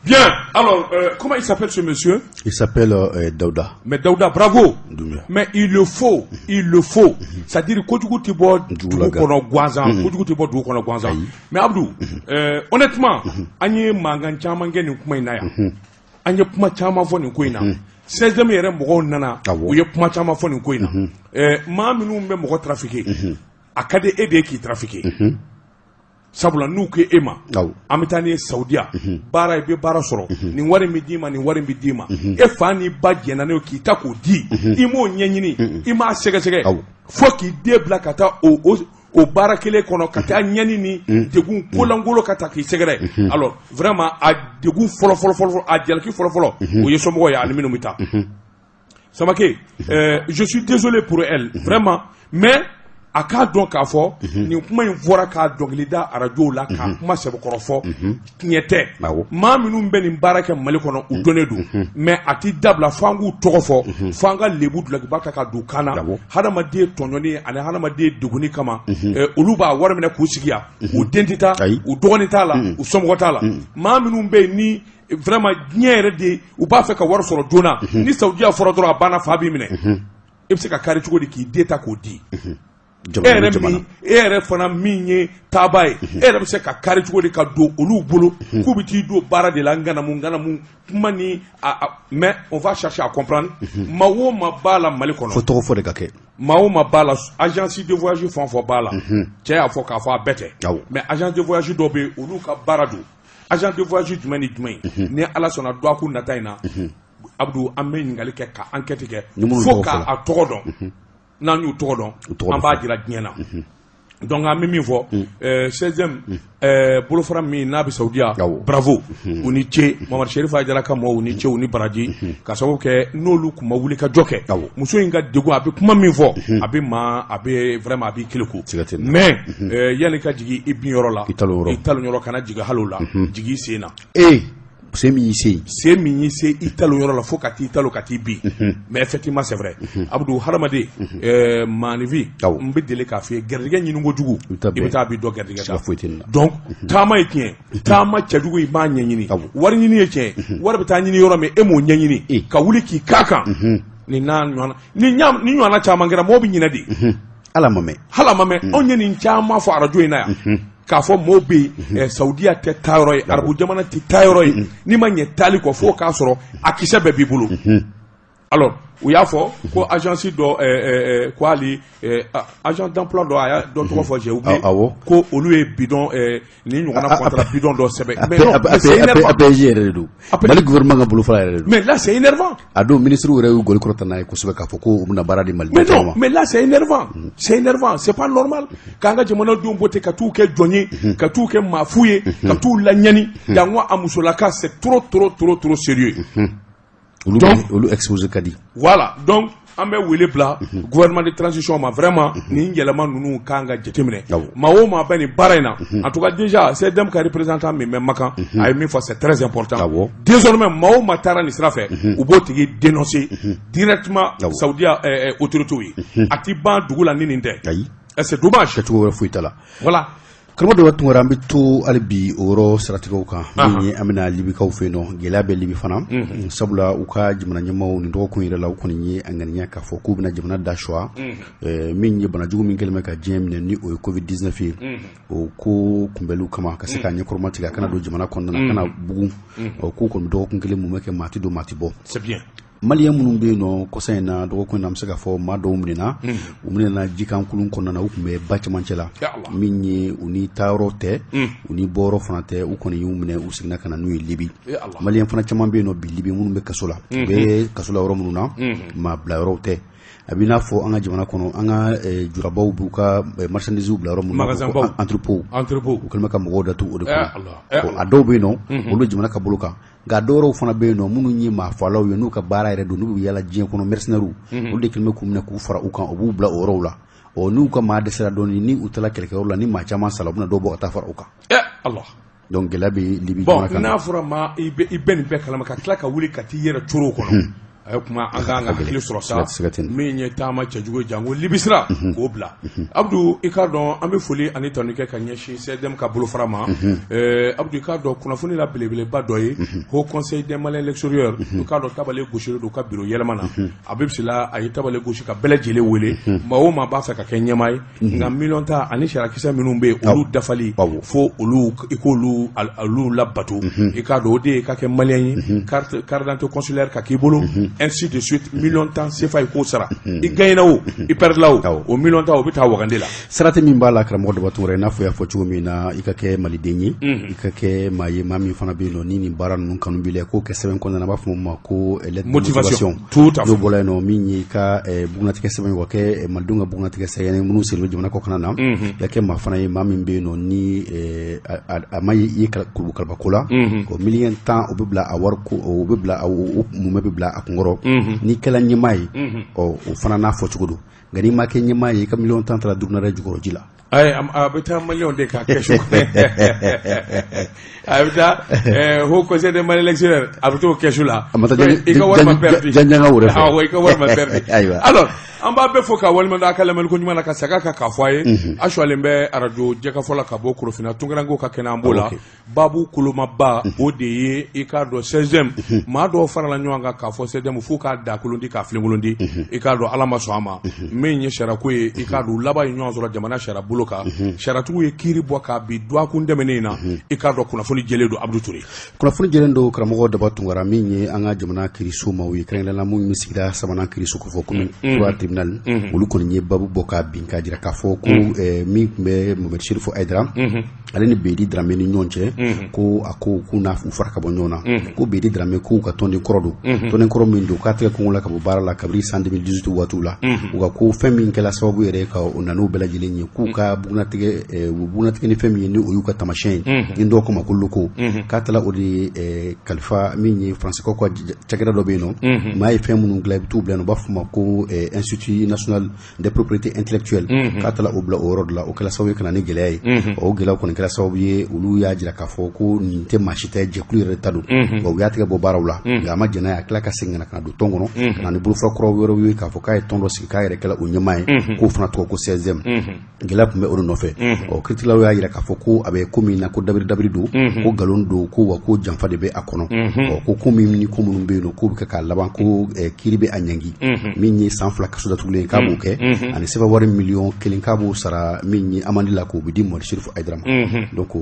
Bien, alors, comment il s'appelle ce monsieur? Il s'appelle Daouda. Mais Daouda, bravo. Doumbia. Mais il le faut, il le faut. C'est-à-dire, kojugu tɛ bɔ Dugu la dugu kɔnɔ gansan, kojugu tɛ bɔ dugu kɔnɔ gansan. Mais Abdou, honnêtement, an ye mankan caman kɛ nin kuma in na yan. An ye kuma caman fɔ nin ko in na. 16e yɛrɛ mɔgɔw nana, u ye kuma caman fɔ nin ko in na. Maa minnu bɛ mɔgɔ trafiquer, a ka di e de ye k'i trafiquer. Sabula n'u ko e ma, an bɛ taa n'i ye Saudiya, baara, i bɛ baara sɔrɔ, nin wari bɛ d'i ma, nin wari bɛ d'i ma, e fa n'i ba jɛnna n'o ye k'i ta k'o di, i m'o ɲɛɲini, i m'a sɛgɛsɛgɛ, fo k'i den bila ka taa o baara kelen kɔnɔ, ka taa ɲɛni ni degun kolankolon ka ta k'i sɛgɛrɛ. Alors vraiment, a degun fɔlɔ fɔlɔ fɔlɔ, a jalaki fɔlɔ fɔlɔ, o ye somɔgɔw ye ani minnu bɛ taa. Samake, je suis désolé pour elle vraiment, mais a k'a dɔn k'a fɔ nin kuma in fɔra k'a dɔnkili da arajow la, k'a kuma sɛbɛkɔrɔ fɔ, tiɲɛ tɛ. Maa minnu bɛ nin baara kɛ Mali kɔnɔ, u dɔnnen don, mais a ti dabila fo an k'u tɔgɔ fɔ, fo an ka lebu dulokiba ta ka don kan na. Hadamaden tɔɲɔni ani hadamaden degunni kama, olu b'a wari minɛ k'u sigi yan, u den tɛ taa, u dɔgɔnin t'a la, u somɔgɔ t'a la. Maa minnu bɛ yen ni vraiment diɲɛ yɛrɛ de, u b'a fɛ ka wari sɔrɔ joona, ni Saudiya fɔra dɔrɔn, a banna, fa b'i minɛ. E bɛ se ka kari cogo di k'i den ta k'o di? E yɛrɛ min, e yɛrɛ fana min ye taaba ye, e yɛrɛ bɛ se ka kari cogo di ka don olu bolo k'u bɛ t'i don baara de la? Ŋanamu ŋanamu kuma ni, mais on va chercher à comprendre. Maa o maa b'a la Mali kɔnɔ, fo tɔgɔ fɔ de ka kɛ. Maa o maa b'a la, agence de voyage fɛn o fɛn b'a la, cɛ y'a fɔ k'a fɔ a bɛɛ tɛ, mais agence de voyage dɔw bɛ yen, olu ka baara don. Agence de voyage jumɛn ni jumɛn ye? Ni Ala sɔnna, dɔgɔkun nata in na, Abdou, an bɛ ɲininkali kɛ ka enquête kɛ fo k'a tɔgɔ dɔn. N'an y'u tɔgɔ dɔn, an b'a jira diɲɛ na. Donc an bɛ min fɔ, 16e bolofara min n'a bɛ Saudiya, bravo, u ni ce. Mamadu Serifu Hayidara ka mɔgɔw, u ni ce, u ni baraji, ka sababu kɛ n'olu tun ma wuli ka jɔ kɛ muso in ka degun, a bɛ kuma min fɔ, a bɛ maa, a bɛ vraiment a b'i keleku. Mais yanni ka jigin i bin yɔrɔ la, i talon yɔrɔ, kana jigin hali o la, jigin i sen na. Sen min y'i se, sen min y'i se i talon yɔrɔ la, fo ka t'i talon ka t'i bin. Mais effectivement, c'est vrai, Abdou, hadamaden maaninfin, n bɛ deli k'a f'i ye, garijɛgɛ ɲini kojugu, i bɛ taa bi dɔ garijɛgɛ da. Donc taama ye tiɲɛ, taama cɛjugu, i b'a ɲɛɲini, wari ɲini ye tiɲɛ, wari bɛ taa ɲini yɔrɔ min, e m'o ɲɛɲini ka wuli k'i k'a kan. Nin n'a ɲɔgɔnna, ni ɲɔgɔnna caman kɛra, mɔgɔw bɛ ɲinɛ de. Ala ma mɛn, hala ma mɛn. Anw ye nin caman fɔ arajo in na yan, k'a fɔ mɔgɔw bɛ yen, Saudiya tɛ taa yɔrɔ ye, arabu jamana tɛ taa yɔrɔ ye, n'i ma ɲɛ taali kɔ, fo k'a sɔrɔ a kisɛ bɛɛ b'i bolo. Alors u y'a fɔ ko agence dɔ, ko hali agent d'emploi dɔ, a y'a dɔ tɔgɔ fɔ, j'ai oublié, ko olu ye bidon ni ɲɔgɔnna contrat bidon dɔ sɛbɛn. Mais non, c'est énervant. APG yɛrɛ de don, Mali gouvernement ka bolofara yɛrɛ de don. Mais là, c'est énervant. A don ministre yɛrɛ y'u gɔli kɔrɔta n'a ye kosɛbɛ, k'a fɔ ko u bɛna baara di Mali. Mais non, mais là, c'est énervant, c'est énervant, c'est pas normal k'an ka jamanadenw bɔ ten ka t'u kɛ jɔn ye, ka t'u kɛ maafu ye, ka t'u laɲɛni. Jango a musolaka, c'est trop trop trop trop sérieux. Olu exposé ka di. Voilà, donc an bɛ wele bila gouvernement de transition ma, vraiment nin yɛlɛma ninnu kan ka jateminɛ. Maa o maa bɛ nin baara in na, en tout cas déjà CDM ka représentant min bɛ Makan, a ye min fɔ, c'est très important. Désormais, maa o maa taara nin sira fɛ, u b'o tigi dénoncer directement Saudiya autorités ye. A ti ban dugu la ni nin tɛ. C'est dommage. Kɛcogo wɛrɛ foyi t'a la. Voilà. Karamɔgɔ Daba Tunkara, an bɛ to hali bi o yɔrɔ siratigɛw kan, min ye an bɛna Libikaw fɛ yen nɔ. Gɛlɛya bɛ Libi fana, sabula u ka jamana ɲɛmaaw nin dɔgɔkun yɛrɛ la, u kɔni ye a ŋaniya k'a fɔ k'u bɛna jamana da suwa min ye banajugu min kɛlen bɛ ka diɲɛ minɛ, ni o ye Covid-19 ye, o ko kunbɛliw kama, ka se k'a ɲɛkɔrɔma tigɛ, a kana don jamana kɔnɔna na, a kana bugun. Ɔ k'u kɔni dɔgɔkun kelen mun bɛ kɛ, maa tɛ don, maa tɛ bɔ. C'est bien. Malien minnu bɛ yen nɔ kɔsa in na, dɔgɔkun in na, an bɛ se k'a fɔ maa dɔw minɛna, u minɛna jikan kulun kɔnɔna na, u tun bɛ ba cɛmancɛ la, min ye u ni taayɔrɔ tɛ, u ni bɔyɔrɔ fana tɛ. U kɔni y'u minɛ, u seginna ka na n'u ye Libi. Malien fana caman bɛ yen nɔ bi Libi, minnu bɛ kaso la, u bɛ kaso la yɔrɔ minnu na, maa bila yɔrɔw tɛ. A b'i n'a fɔ an ka jamana kɔnɔ, an ka jurabaw b'u ka marchandises bila yɔrɔ minnu na, entrepôt, u kɛlen bɛ ka mɔgɔw datugu o de kɔnɔ. A dɔw bɛ yen nɔ, olu bɛ jamana ka bolo kan, nka dɔwɛrɛw fana bɛ yen nɔ, minnu ye maafalaw ye, n'u ka baara yɛrɛ don, n'u bɛ yala diɲɛ kɔnɔ, mercenaires, olu de kɛlen bɛ k'u minɛ k'u fara u kan, u b'u bila o yɔrɔw la. Ɔ n'u ka maa dɛsɛra dɔɔni, ni u taara kɛlɛkɛyɔrɔ la, ni maa caman sara, u bɛna dɔw bɔ ka taa fara u kan. Allah. Donc gɛlɛya bɛ Libi jamana kan. Bon, n'a fɔra maa i bɛ nin bɛɛ kalama, ka tila ka wuli ka t'i yɛrɛ coro o kɔnɔ, a ye kuma, an kan ka hakili sɔrɔ sa, min ye taama cɛjugu ye, jango Libisira, k'o bila. Abdou, i k'a dɔn, an bɛ foli ani tanu kɛ ka ɲɛsin CDM ka bolofara ma. Abdou, i k'a dɔn, kunnafoni la belebeleba dɔ ye, Haut Conseil des Maliens l'extérieur, i k'a dɔn, tabale gosilen don ka bureau yɛlɛma na. A bɛ bisila, a ye tabale gosi ka bɛɛ lajɛlen wele, maa o maa b'a fɛ ka kɛ ɲɛmaa ye, nka miliyɔn ta ani sariyakisɛ minnu bɛ yen, olu dafali, fo olu i k'olu olu labato. I k'a dɔn, o de ye ka kɛ malien ye, carte d'identité consulaire ka k'i bolo, ainsi de suite, 10 000 000 CFA, i k'o sara, i gagné o, i perdre la o, o 10 000 000 o bɛ taa wagande la. Sarati min b'a la, karamɔgɔ Daba Tunkara, i n'a fɔ i y'a fɔ cogo min na, i ka kɛ maliden ye, i ka kɛ maa ye, maa min fana bɛ yen nɔ ni nin baara ninnu kanu b'i la, k'o kɛ sɛbɛn kɔnɔna na, a b'a fɔ o ma ko lettre de motivation. Tout à fait. N'o bɔra yen nɔ, min ye i ka bugunnatigɛ sɛbɛn ye, o ka kɛ malidenw ka bugunnatigɛ sɛbɛn minnu sirilen bɛ jamana kɔkanna na, i ka kɛ maa fana ye, maa min bɛ yen nɔ ni a ma ye kulukalabako la, o 10 000 000, o bɛ bila a wari ko, o bɛ bila, o mumɛ bɛ bila a kunkɔrɔ. N'i kɛra ɲɛmaa ye, ɔ o fana n'a fɔ cogo don, nka n'i ma kɛ ɲɛmaa ye, i ka 10 000 000 taara durunare jukɔrɔ ji la. Ayi, a bɛ taa maliyɛnw de ka kɛsu, a bɛ taa Haut Conseil des Maliens l'extérieur, a bɛ t'o kɛsu la. A ma taa. I ka wari ma perdu. Janjanga o de fɛ. Awɔ, i ka wari ma perdu. Ayiwa. Alors an b'a bɛɛ fo ka waleɲuman dɔn a ka lamɛnni ko ɲuman na, ka segin a kan k'a fɔ a ye, a suwalen bɛ arajo jɛkafɔ la ka bɔ Korofina Tunkarankew ka kɛnɛ, an b'o la. Babu kolomaba, o de ye i k'a dɔn, 16e maa dɔw farala ɲɔgɔn kan k'a fɔ 16e f'u k'a da kolon di, k'a filenkolon di. I k'a dɔn, Ala ma sɔn a ma, min ye sariyako ye, i k'a dɔn, laban ye ɲɔgɔn sɔrɔ jamana sariya bolo kan, sariyatigiw ye kiiri bɔ k'a bin dɔgɔkun tɛmɛnen in na. I k'a dɔn, kunnafoni jɛlen don, Abudu Ture. Kunnafoni jɛlen don, karamɔgɔ Daba Tunkara. Min ye an ka jamana kiiriso maaw ye, kɛrɛnkɛrɛnnenya la minnu bɛ sigida sabanan kiiriso kofɔ, komi trois. tribunal olu kɔni ye babu bɔ k'a bin k'a jira k'a fɔ ko min tun bɛ Mohamed Chérif Haïdara ale ni Bedi Dramé ni ɲɔgɔn cɛ, ko a ko k'u n'a u fara ka bɔ ɲɔgɔn na, ko Bedi Dramé k'u ka tɔnden kɔrɔ don, tɔnden kɔrɔ min don k'a tɛgɛ kɔngɔ la ka bɔ baara la kabini san 2018 waatiw la. U ka ko fɛn min kɛla sababu yɛrɛ ka o nan'u bɛɛ lajɛlen ye, k'u ka bugunatigɛ, u bugunatigɛ ni fɛn min ye ni o y'u ka taamasiyɛn ye, ni dɔw ko ma ko loko, k'a tala o de ye kalifa min ye Faransikaw ka cakɛda dɔ bɛ yen nɔ, maa ye fɛn minnu dilan i bɛ t'u bila yen nɔ, u b'a fɔ o ma ko Institut national des propriétés intellectuelles, k'a tala o bila o yɔrɔ de la. O kɛla sababu ye ka na ni gɛlɛya ye. O gɛlɛya kɔni kɛra sababu ye, olu y'a jira k'a fɔ ko nin tɛ maa si ta ye, jɛkulu yɛrɛ ta don. Wa u y'a tigɛ bɔ baaraw la, nka a ma jɛn n'a ye, a tila ka segin ka na don tɔn kɔnɔ ka na ni bolofara kuraw wɛrɛw ye, k'a fɔ k'a ye tɔn dɔ sigi k'a yɛrɛ kɛla o ɲɛmaa ye, k'o fana tɔgɔ ko 16e. Gɛlɛya tun bɛ o de nɔfɛ. Ɔ kiiritigɛlaw y'a jira k'a fɔ ko a bɛ ko min na, ko dabiri dabiri don, ko nkalon don, ko wa ko janfa de bɛ a kɔnɔ. Ɔ ko ko min ni ko minnu bɛ yen nɔ, k'o bɛ kɛ k'a laban ko kiiri bɛ a ɲangi, min ye san 2 kaso datugulen k'a b'o kɛ, ani sɛbɛn wari 1 miliyɔn k'a b'o sara, min ye amende la, k'o bɛ di Mohamed Chérif Haïdara ma. Donc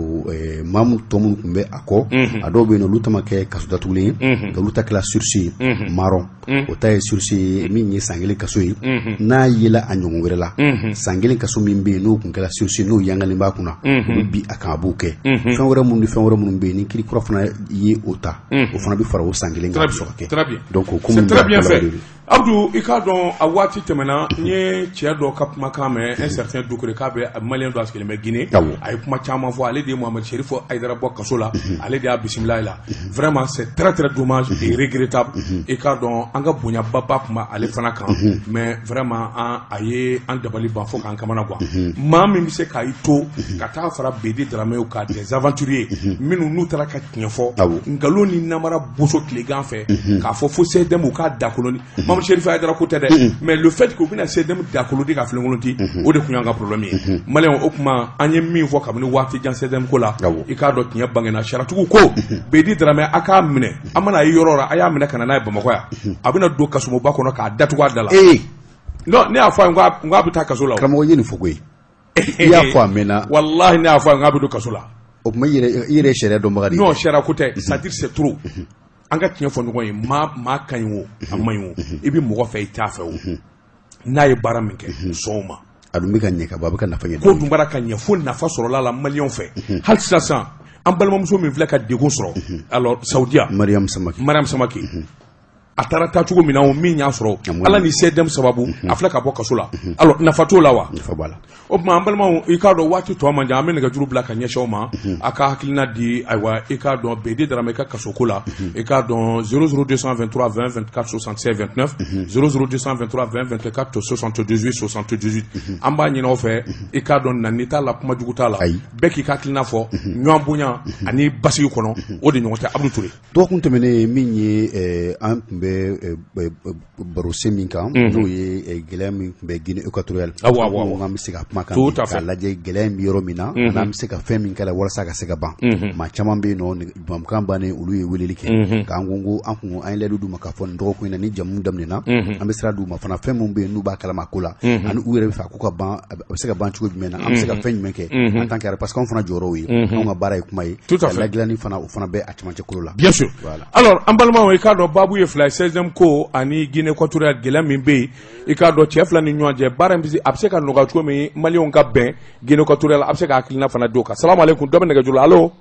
maa tɔ minnu tun bɛ a kɔ, a dɔw bɛ yen nɔ, olu ta ma kɛ kaso datugulen ye, nka olu ta kɛla sursis ye, marron o ta ye sursis ye, min ye san 1 kaso ye. N'a yela a ɲɔgɔn wɛrɛ la, san 1 kaso min bɛ yen n'o tun kɛra sursis, n'o yangalen b'a kunna, o bɛ bi a kan, a b'o kɛ. Fɛn wɛrɛ minnu ni fɛn wɛrɛ minnu bɛ yen ni kiiri kura fana ye o ta, o fana bɛ fara o san 1 kan, a bɛ sɔrɔ ka kɛ. Donc o ko c'est très bien fait. Abdou, i k'a dɔn a waati tɛmɛna, n ye cɛ dɔ ka kumakan mɛn, un certain Doucouré, k'a bɛ malien dɔ, a sigilen bɛ Guinée, a ye kuma caman fɔ. Ale de ye Mohamed Chérif Haïdara bɔ kaso la, ale de y'a bisimila la. Vraiment, c'est très très dommage et regrettable. I k'a dɔn an ka bonyababa tun b'ale fana kan, mais vraiment an a ye an dabali ban fo k'an kamana gan. Maa min bɛ se k'a to ka taa fara Bedi Dramé kan, des aventuriers minnu n'u taara ka tiɲɛ fɔ, nkalon ni namara boso tilegan fɛ, k'a fɔ fo CDM u k'a dakoloni. Mohamed Chérif Haïdara ko tɛ dɛ, mais le fait que u bɛna CDM dakolodi ka filenkolon ci, o de tun y'an ka problème ye. Maliyɛnw, o tuma an ye min fɔ kabini waati jan CDM ko la, i k'a dɔn tiɲɛ bangena. Sariyatigiw ko Bedi Dramé a k'a minɛ, a mana ye yɔrɔ la, a y'a minɛ ka na n'a ye Bamakɔ yan, a bɛna don kasomoba kɔnɔ k'a datugu a da la. Non, ne y'a fɔ a ye n ko a bɛ taa kaso la. Karamɔgɔ, i ye nin fɔ koyi, i y'a fɔ a mɛnna. Walahi, ne y'a fɔ a ye n k'a bɛ don kaso la. O tuma i yɛrɛ ye sariya dɔnbaga de ye. Non, sariya ko tɛ, c'est à dire c'est trop. An ka tiɲɛ fɔ ɲɔgɔn ye, maa maa ka ɲi o, a man ɲi o, i bɛ mɔgɔ fɛ, i t'a fɛ o, n'a ye baara min kɛ, sɔn o ma. A dun bɛ ka ɲɛ ka ban, a bɛ ka nafa ɲɛ. Ko dun bɔra ka ɲɛ fo nafa sɔrɔla la maliyɛnw fɛ. Hali sisan, an balimamuso min filɛ ka degun sɔrɔ alors Saudiya, Mariam Samake. Mariam Samake, a taara taa cogo min na, o min y'a sɔrɔ, Ala ni CDM sababu, a filɛ ka bɔ kaso la. Alors nafa t'o la wa? Nafa b'a la. O tuma an balimaw, i k'a dɔn waati tɔ man jan, an bɛ nɛgɛjuru bila ka ɲɛsin aw ma, a ka hakilina di. Ayiwa, i k'a dɔn Bedi Dramé ka kasoko la, i k'a dɔn 00223 20 24 76 29, 00223 20 24 78 78. An b'a ɲini aw fɛ, i k'a dɔn nani t'a la, kuma jugu t'a la, bɛɛ k'i ka hakilina fɔ ɲɔgɔn bonya ani basigi kɔnɔ, o de ɲɔgɔn tɛ. Abdou Touré. Dɔgɔkun tɛmɛnen, min ye an tun bɛ barosen min kan, n'o ye gɛlɛya min tun bɛ Guinée équatoriale, awɔ, an bɛ se ka kuma kan k'a lajɛ gɛlɛya in bɛ yɔrɔ min na, n'an bɛ se ka fɛn min kɛ la walasa ka se ka ban. Maa caman bɛ yen nɔ, bamukan bannen, olu ye weleli kɛ k'an ko an kun an ye layidu d'u ma k'a fɔ nin dɔgɔkun in na, ni jamu daminɛna, an bɛ sira d'u ma fana, fɛn min bɛ yen n'u b'a kalama ko la, ani u yɛrɛ bɛ fɛ a ko ka ban, a bɛ se ka ban cogo jumɛn na, an bɛ se ka fɛn jumɛn kɛ en tant que, parce que anw fana jɔyɔrɔ ye, anw ka baara ye kuma ye. Tout à fait. Ladilanni fana, o fana bɛ a cɛmancɛ kolo la. Bien sûr. Voilà. Alors an balimaw, i k'a dɔn baabu ye fila ye, 16e ko ani Guinée équatoriale, gɛlɛya min bɛ yen, i k'a dɔn cɛ fila ni ɲɔgɔn cɛ, baara in bɛ se, a bɛ se ka nɔgɔya cogo min, maliyɛnw ka bɛn Guinée équatoriale, a bɛ se ka hakilina fana di o kan. Salamu aleykum, dɔ bɛ nɛgɛjuru la, allo.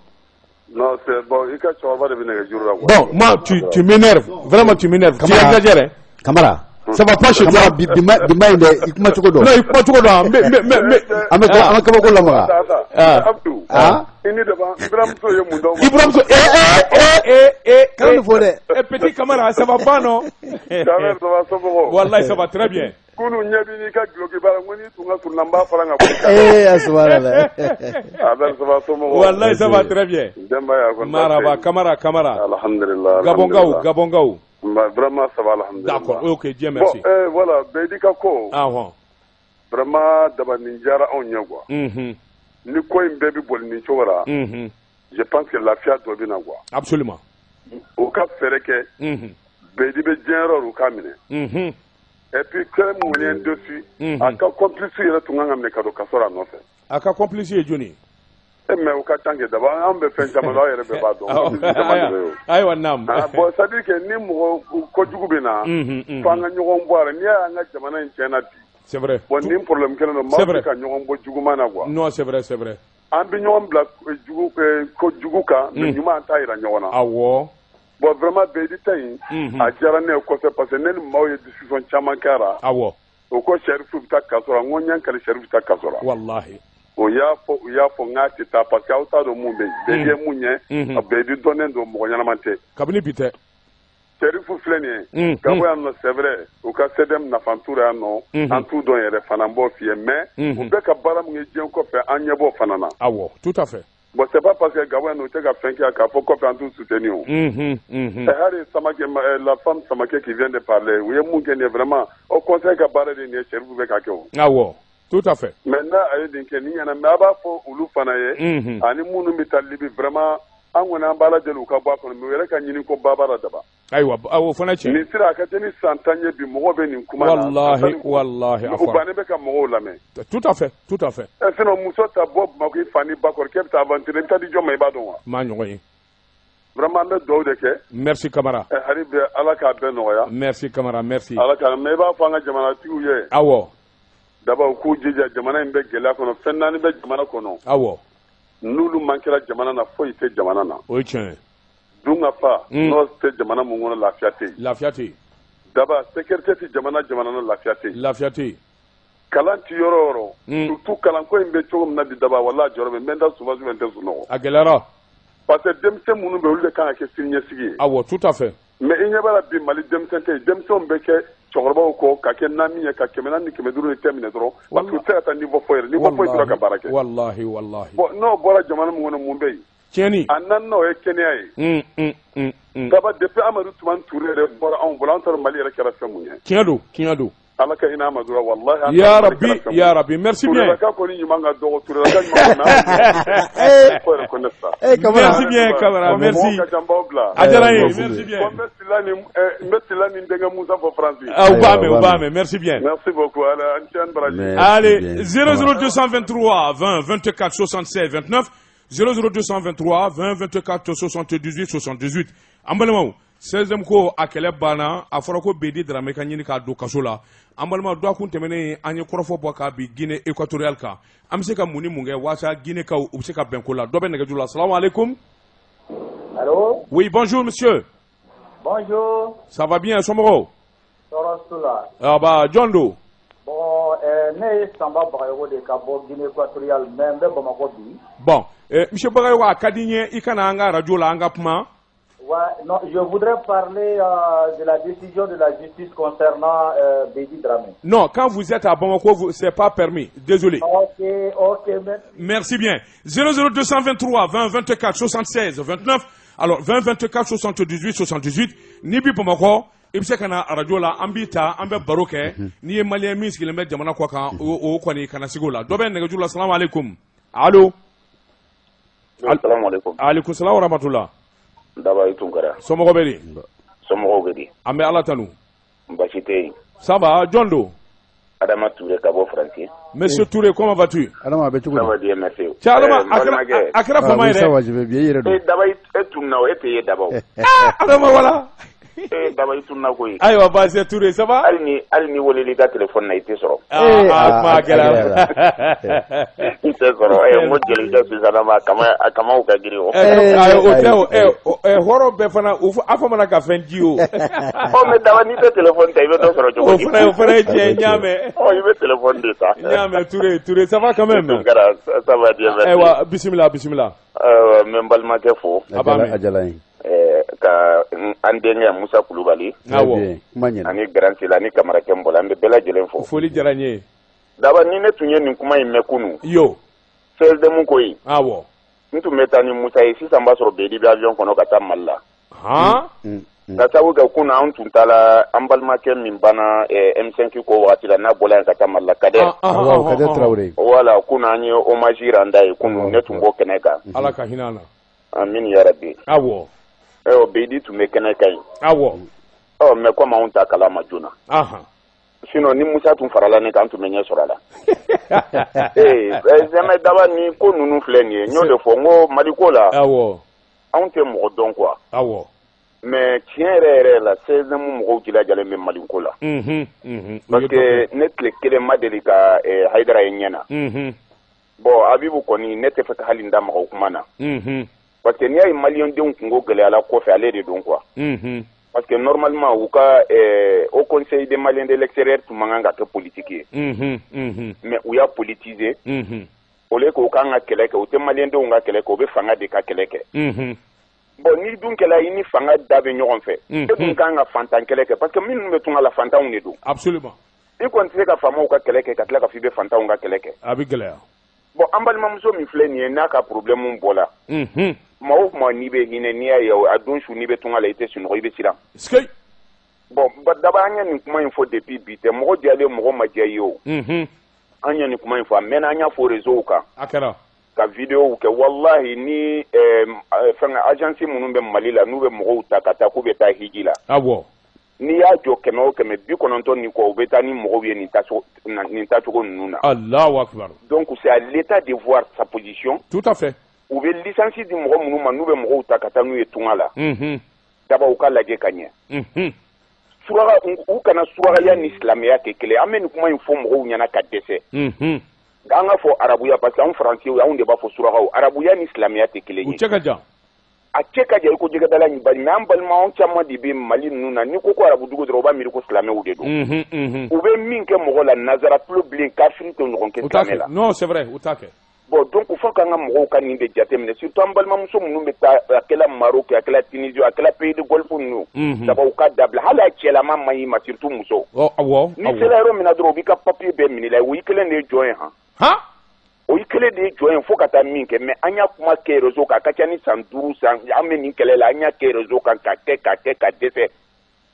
Non, c'est bon, i ka cɛkɔrɔba de bɛ nɛgɛjuru la quoi. Bon, moi tu m'énerves, vraiment tu m'énerves, tu exagères, hein. Kamara. Ça va pas chez toi. Kamara, bi bi ma in dɛ, i kuma cogo dɔn. Non, i kuma cogo dɔn, mais an bɛ kabako lamaga. Ah. Abdou. Ah. I ni daba, Ibrahimso ye mun d'aw ma? Ibrahimso, eh eh eh eh. Kana nin fɔ dɛ. Eh, petit Kamara, ça va pas, non? Ça va, ça va, somɔgɔw? Wallahi, ça va très bien. Kunu ɲɛ b'i n'i ka gulokiba la, n ko n'i tun ka surun na, n b'a fara n ka bɔ i kan. Eh, asubahana. Abel, ça va, somɔgɔw? Wallahi, ça va très bien. Denbaya kɔni baasi Maraba. tɛ yen? Kamara, Kamara. Alhamdulillah. Gabongaw, alhamdulillah. Gabongaw. Bah, vraiment, ça va, alhamdulillah. D'accord, ok, Dieu merci. Bon, voilà, Beydi ka ko, Ah bon. vraiment, daba nin diyara anw ye quoi. Ni ko in bɛɛ bɛ boli nin cogo la, je pense que lafiya dɔ bɛ na quoi. Absolument. U ka fɛɛrɛ kɛ, Beydi bɛ diɲɛ yɔrɔ o yɔrɔ, u k'a minɛ. Et puis, kɛ mun ye dessus, a ka complice yɛrɛ tun kan ka minɛ ka don kaso la a nɔfɛ. A ka complice ye jɔnni ye? Mais o ka ca kɛ d'abord an bɛ fɛn caman dɔn, aw yɛrɛ bɛɛ b'a dɔn. Ayiwa, naam. Bon, c'est à dire que ni mɔgɔ kojugu bɛ na, fo an ka ɲɔgɔn bɔ a la. N'i y'a ye an ka jamana in tiɲɛna bi. C'est vrai. Bon, nin problème kelen don, maaw bɛ ka ɲɔgɔn bɔ juguman na quoi. Non, c'est vrai, c'est vrai. An bɛ ɲɔgɔn bila jugu ko jugu kan, mais ɲuman an t'a yira ɲɔgɔn na. Awɔ. Bon, vraiment, Beyidi ta in, a diyara ne ye kosɛbɛ parce que ne ni maaw ye discussion caman kɛ a la. Awɔ. O ko Sherifu bɛ taa kaso la, n ko n ɲɛ kali Sherifu bɛ taa kaso la. Walahi. O y'a fɔ, u y'a fɔ n k'a tɛ taa parce que aw t'a dɔn mun bɛ yen. Beyidi ye mun ɲɛ, a Beyidi dɔnnen don, mɔgɔ ɲɛnama tɛ. Kabini bi tɛ. Sherifu filɛ nin ye. Gabɔ yan nɔ, c'est vrai, u ka CDM nafa t'u la yan nɔ, an t'u dɔn yɛrɛ fana, n b'o f'i ye, mais u bɛ ka baara min kɛ diɲɛ kɔfɛ, an ɲɛ b'o fana na. Awɔ, tout à fait. Bon, c'est pas parce que Gabɔ yan nɔ, u tɛ ka fɛn kɛ k'a fɔ kɔfɛ an t'u soutenir o. Hali Samake, la femme Samake qui vient de parler, u ye mun kɛ nin ye, vraiment, au conseil ka baara de nin ye, Sherifu bɛ ka kɛ o. Awɔ, tout à fait. Mais n'a a ye nin kɛ nin ɲɛna, mais a b'a fɔ olu fana ye, ani minnu bɛ taa Libi, vraiment, an kɔni an b'a lajɛ u ka bɔ a kɔnɔ, mais u yɛrɛ ka ɲini ko ba b'a la daba. Ayiwa, o fana tiɲɛ. Nin sira a ka teli san 10 ye bi, mɔgɔw bɛ nin kuma na. Walahi, walahi. U bannen bɛ ka mɔgɔw lamɛn. Tout à fait, tout à fait. Ɛ, sinon muso ta bɔ Bamakɔ, i fa ni ba kɔrɔ, k'e bɛ taa aventure, i bɛ taa di jɔn ma, i b'a dɔn wa? Maa ɲɔgɔn ye. Vraiment, an bɛ dugawu de kɛ. Merci Kamara. Ɛ, hali bi Ala k'a bɛɛ nɔgɔya. Merci Kamara, merci. Ala k'a, mais i b'a fɔ an ka jamanatigiw ye. Awɔ. Daba, u k'u jija, jamana in bɛ gɛlɛya kɔnɔ, fɛn 4 bɛ jamana kɔnɔ. Awɔ. N'olu man kɛra jamana na, foyi tɛ jamana na. O ye tiɲɛ ye. Dun ka fa, n'o tɛ jamana mun kɔnɔ, lafiya tɛ yen. Lafiya tɛ yen. Daba, sécurité tɛ jamana jamana na, lafiya tɛ yen. Lafiya tɛ yen. Kalan ti yɔrɔ o yɔrɔ. Surtout kalanko in bɛ cogo min na bi, daba, walahi jɔrɔ bɛ n bɛ n da souvent souvent n tɛ sunɔgɔ. A gɛlɛyara. Parce que denmisɛn minnu bɛ, olu de kan ka kɛ siniɲɛsigi ye. Awɔ, tout à fait. Mais i ɲɛ b'a la bi, Mali denmisɛn tɛ yen, denmisɛnw bɛ kɛ cɛkɔrɔbaw kɔ ka kɛ nami ye, ka 400 ni 500 ni tɛ minɛ dɔrɔn, parce que u tɛ se ka taa niveau foyi yɛrɛ, niveau foyi tora ka baara kɛ. Walahi, walahi. Bon, n'o bɔra jamana min kɔnɔ, mun bɛ yen? Tiɲɛni. A naaninan, o ye kɛnɛya ye. Daba, depuis Amadu Tumani Ture yɛrɛ bɔra anw bolo, an taara Mali yɛrɛ kɛra fɛn mun ye. Tiɲɛ don, tiɲɛ don. Ala ka hinɛ Amadu la, walahi. Ya Rabbi, ya Rabbi, merci bien. Turelaka kɔni ɲuman ka dɔgɔ, Turelaka ɲuman kɔni ko yɛrɛ ko ne sa. Merci bien Kamara, merci. Mɔgɔw ka ca, n b'aw bila. A diyara n ye, merci bien. Bon, n bɛ Sila ni n denkɛ Musa fɔ Faransi. Ah, u b'a mɛn, u b'a mɛn, merci bien. Merci beaucoup, allez, an cɛ, an baraji. Allez, 00223 20 24 76 29, 00223 20 24 78 78. An balimaw, 16e ko a kɛlɛ banna, a fɔra ko Bedi Dramé ka ɲini k'a don kaso la. An balimaw, dɔgɔkun tɛmɛnen an ye kɔrɔfɔ bɔ k'a bin Guinée équatoriale kan. An bɛ se ka mun ni mun kɛ walasa Guinékaw u bɛ se ka bɛn ko la? Dɔ bɛ nɛgɛjuru la. Salamu aleykum. Allô? Oui, bonjour monsieur. Bonjour. Ça va bien, somɔgɔw? Tɔɔrɔ t'u la. Ah bah, jɔn don? Bon, ne ye Sanba Bagayogo de ka bɔ Guinée équatoriale, mais n bɛ Bamakɔ bi. Bon, monsieur Bagayogo, a ka di n ye i ka na an ka radio la, an ka kuma. Ouais, non, je voudrais parler de la décision de la justice concernant Bedi Dramé. Non, quand vous êtes à Bamako, c'est pas permis. Désolé. Ok, merci. Merci bien. 00223 20 24 76 29. Alors, 20 24 78 78. N'i bi Bamako, i bɛ se ka na radio la, an b'i ta, an bɛ baro kɛ. N'i ye malien min sigilen bɛ jamana kɔ kan, o kɔni kana sigi o la. Dɔ bɛ nɛgɛjuru la. Salamu aleykum. Allo. Salamu aleykum. Aleykum salam wa rahmatullah. Daba, i Tunkara. Somɔgɔw bɛ di? Somɔgɔw bɛ di? An bɛ Ala tanu. Basi tɛ yen. Ça va, jɔn don? Adama Touré ka bɔ Faransi. Monsieur Touré, comment vas-tu? Adama, a bɛ cogo di? Ça va bien, merci. Cɛ Adama, a kɛra fama ye dɛ. Ça va, je vais bien, i yɛrɛ don? E Daba, e tununa o, e tɛ ye Daba o. Adama, wala. E Daba, i tununa koyi. Ayiwa, baasi tɛ, Touré, ça va? Hali ni weleli ka téléphone na, i tɛ sɔrɔ. Ah, kuma gɛlɛyara. I tɛ sɔrɔ. Ɛ, n ko jelikɛ Susana ma, a kamaw ka girin o. Ɛ, o tɛ o, ɛ, hɔrɔn bɛɛ fana, a fɔ mana ka fɛn di o. Ɔ, mais Daba, n'i tɛ téléphone ta, i bɛ dɔ sɔrɔ cogo di? O fana ye tiɲɛ ye, n y'a mɛn. Ɔ, i bɛ téléphone de ta. N y'a mɛn, Touré, Touré, ça va quand même? Tunkara, ça va bien, merci. Ayiwa, bisimila, bisimila. N bɛ n balimakɛ fo. A b'a mɛn. A diyara n ye. Ka an denkɛ Musa Kulubali. Awɔ. Kuma ɲɛna. Ani Garanti la ani Kamarakɛ Nbɔla, an bɛ bɛɛ lajɛlen fo. Foli diyara n ye. Daba, ni ne tun ye nin kuma in mɛn kunun. Yo. CSDM ko in. Awɔ. N tun bɛ taa ni Musa ye sisan, b'a sɔrɔ Bedi bɛ avion kɔnɔ ka taa Mali la. Han? Ka sababu kɛ kunun an tun taara an balimakɛ min banna M5 ko wagati la, n'a bɔla yan ka taa Mali la, Kader. Awɔ, Kader Traoré. Voilà, kunun an ye hommage rendre ye kunun, ne tun b'o kɛnɛ kan. Ala ka hinɛ a la. Amin ya Rabbi. Awɔ. Ɛɛ, Bedi tun bɛ kɛnɛ kan yen. Awɔ. Ɔ, mais comme anw ta kalama joona. Sinon ni Musa tun farala ne kan, an tun bɛ ɲɛ sɔrɔ a la. Ee, Zɛmɛ Daba, ni ko ninnu filɛ nin ye, n y'o de fɔ, n ko Mali ko la, anw tɛ mɔgɔ dɔn quoi. Mais tiɲɛ yɛrɛ yɛrɛ la, CSDM mɔgɔw jilajalen bɛ Mali ko la. Parce que ne tile kelen ma deli ka Hayidara ye ɲɛ na. Bon, Abibu kɔni, ne tɛ fɛ ka hali n da maga o kuma na. Parce que n'i y'a ye maliyɛndenw kungo gɛlɛyala kɔfɛ, ale de don quoi. Parce que normalement u ka Haut Conseil des Maliens de l'extérieur tun man kan ka kɛ politique ye. Mais u y'a politiser. Au lieu que u kan ka kɛlɛ kɛ, u tɛ maliyɛndenw ka kɛlɛ kɛ, u bɛ fanga de ka kɛlɛ kɛ. Bon, n'i dun kɛla i ni fanga da bɛ ɲɔgɔn fɛ, e dun kan ka fantan kɛlɛ kɛ, parce que minnu bɛ tunga la, fantanw de don. Absolument. I kɔni tɛ se ka faamaw ka kɛlɛ kɛ ka tila ka fɔ i bɛ fantanw ka kɛlɛ kɛ. A bɛ gɛlɛya. Bon, an balimamuso min filɛ nin ye, n'a ka problème bɔla, maa o maa n'i bɛ hinɛ, n'i y'a ye a don su n'i bɛ tunga la, i tɛ sunɔgɔ, i bɛ siran. Bon, Daba, an ye nin kuma in fɔ depuis bi tɛ, mɔgɔ diyalen mɔgɔ ma diya i ye o. An ye nin kuma in fɔ, a mɛnna, an y'a fɔ réseau kan. A kɛra. Ka vidéo kɛ, wallahi, ni fɛn agence minnu bɛ Mali la, n'u bɛ mɔgɔw ta ka taa k'u bɛ taa hiji la. N'i y'a jɔ 100 o 100, 90 ni kɔ, u bɛ taa ni mɔgɔw ye nin taacogo ninnu na. Allahu akbar. Donc c'est à l'État de voir sa position. Tout à fait. U bɛ licence di mɔgɔ minnu ma, n'u bɛ mɔgɔw ta ka taa n'u ye tunga la. Daba, u ka lajɛ ka ɲɛ. Suraka, u kana surakaya ni silamɛya kɛ kelen. An bɛ nin kuma in fɔ mɔgɔw ɲɛna ka dɛsɛ. Nka an ka fɔ arabuya, parce que anw faransiw, anw de b'a fɔ surakaw, arabuya ni silamɛya tɛ kelen ye. U cɛ ka jan. A cɛ ka jan i ko jɛgɛdala ni bali, mais an balima anw caman de bɛ Mali ninnu na, n'i ko ko arabu dugu dɔrɔn, u b'a miiri ko silamɛw de don. U bɛ min kɛ mɔgɔ la, nazara tulo bilen, kafiri tɛ ɲɔgɔn kɛ silamɛ la. Non, c'est vrai, u t'a kɛ. Bon, donc fo k'an ka mɔgɔw ka nin de jateminɛ, surtout an balimamuso minnu bɛ taa, a kɛla Maroc, a kɛla Tunisie, a kɛla pays de Golfe ninnu. Daba, u ka dabila, hali a cɛlama man ɲi ma, surtout muso. N'i sera yɔrɔ min na dɔrɔn, u b'i ka papier bɛɛ minɛ i la, o y'i kelen de ye jɔn ye han. O y'i kelen de ye jɔn ye fo ka taa min kɛ. Mais an y'a kuma kɛ réseau kan, a ka ca ni san 5 san an bɛ nin kɛlɛ la, an y'a kɛ réseau kan ka kɛ ka kɛ ka dɛsɛ.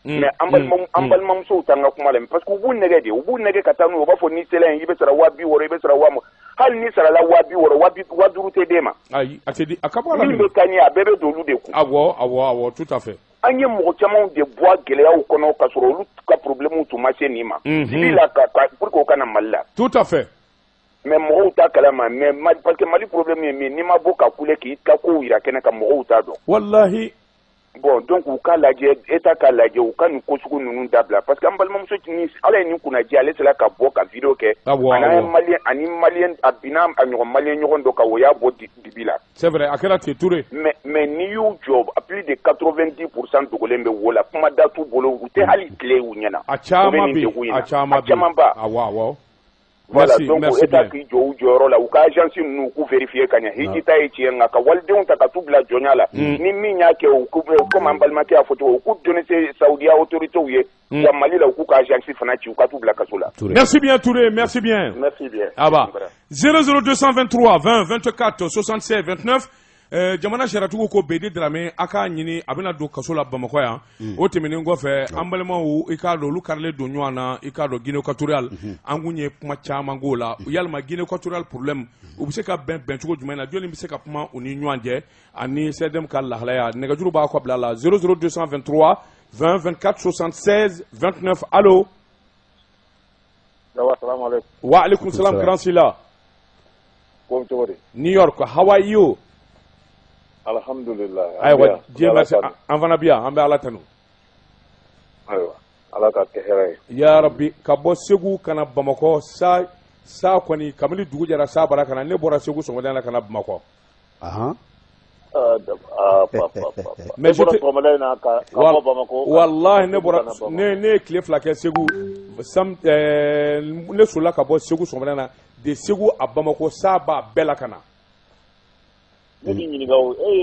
Mais an balimamusow t'an ka kuma la, parce que u b'u nɛgɛ de, u b'u nɛgɛ ka taa n'u ye, u b'a fɔ n'i sera yen, i bɛ sara 60 000, i bɛ sara 20 000, hali n'i sarala 60 000, 50 000 tɛ d'e ma. Ayi, a tɛ di, a ka bɔ a la. Min bɛ taa ɲɛ, a bɛɛ bɛ don olu de kun. Awɔ, tout à fait. An ye mɔgɔ camanw de bɔ a gɛlɛyaw kɔnɔ ka sɔrɔ olu ka problème tun ma se nin ma. Dibi la ka pour que u ka na Mali la. Tout à fait. Mais mɔgɔw t'a kalama, mais parce que Mali problème ye min ye, n'i ma bɔ ka kule k'i ka kow yira kɛnɛ kan, mɔgɔw t'a dɔn. Wallahi. Bon, donc u k'a lajɛ, État k'a lajɛ, u ka nin ko sugu ninnu dabila, parce que an balimamuso ni Ala ye nin kunnadiya, ale sera ka bɔ ka vidéo kɛ. Ani malien, ani malien a binna a ɲɔgɔn malien ɲɔgɔn dɔ kan, o y'a bɔ dibi la. C'est vrai, a kɛra ten, Touré. Mais n'i y'u jɔ, plus de 90% dogolen bɛ wo la, kuma da t'u bolo, u tɛ hali tile u ɲɛna. A caman bɛ yen, a caman bɛ yen. A caman ba. Awɔ. Voilà, donc État k'i jɔ u jɔyɔrɔ la, u ka agence ninnu, u k'u vérifier ka ɲɛ. Hiji ta ye tiɲɛ, nka ka walidenw ta ka t'u bila jɔnya la, ni min y'a kɛ, u k'u comme an balimakɛ y'a fɔ cogo, u k'u dénoncer Saudiya autorités ye, wa Mali la, u k'u ka agence fana ci, u ka t'u bila kaso la. Merci bien, Touré, merci bien. Merci bien. Ah bah. 00223 20 24 76 29. Jamana sariyatigiw ko Bedi Dramé a k'a ɲini, a bɛna don kaso la Bamakɔ yan. O tɛmɛnen kɔfɛ, an balimaw, i k'a dɔn, olu karilen don ɲɔgɔn na, i k'a dɔn, Guinée équatoriale, an kun ye kuma caman k'o la. Yalima Guinée équatoriale problème, u bɛ se ka bɛn bɛncogo jumɛn na, jɔnni bɛ se ka kuma u ni ɲɔgɔn cɛ, ani CDM ka lahalaya? Nɛgɛjuru b'a kɔ bila la, 00223 20 24 76 29. Allo. Wa aleykum salam, grand Sila. Ko cogo di? New York, how are you? Alhamdulillah. Ayiwa, Dieu merci, an fana bi yan, an bɛ Ala tanu. Ayiwa, Ala ka kɛ hɛrɛ ye. Ya Rabbi, ka bɔ Segu ka na Bamakɔ, sa sa kɔni, kabini dugu jɛra sa bara ka na, ne bɔra Segu sɔgɔmada la ka na Bamakɔ. Mais je sɔgɔmada in na ka bɔ Bamakɔ. Wallahi, ne bɔra, ne ye tile 2 kɛ Segu, sam ne solila ka bɔ Segu sɔgɔmada na, de Segu a Bamakɔ, sa b'a bɛɛ la ka na. Ne b'i ɲininka o, e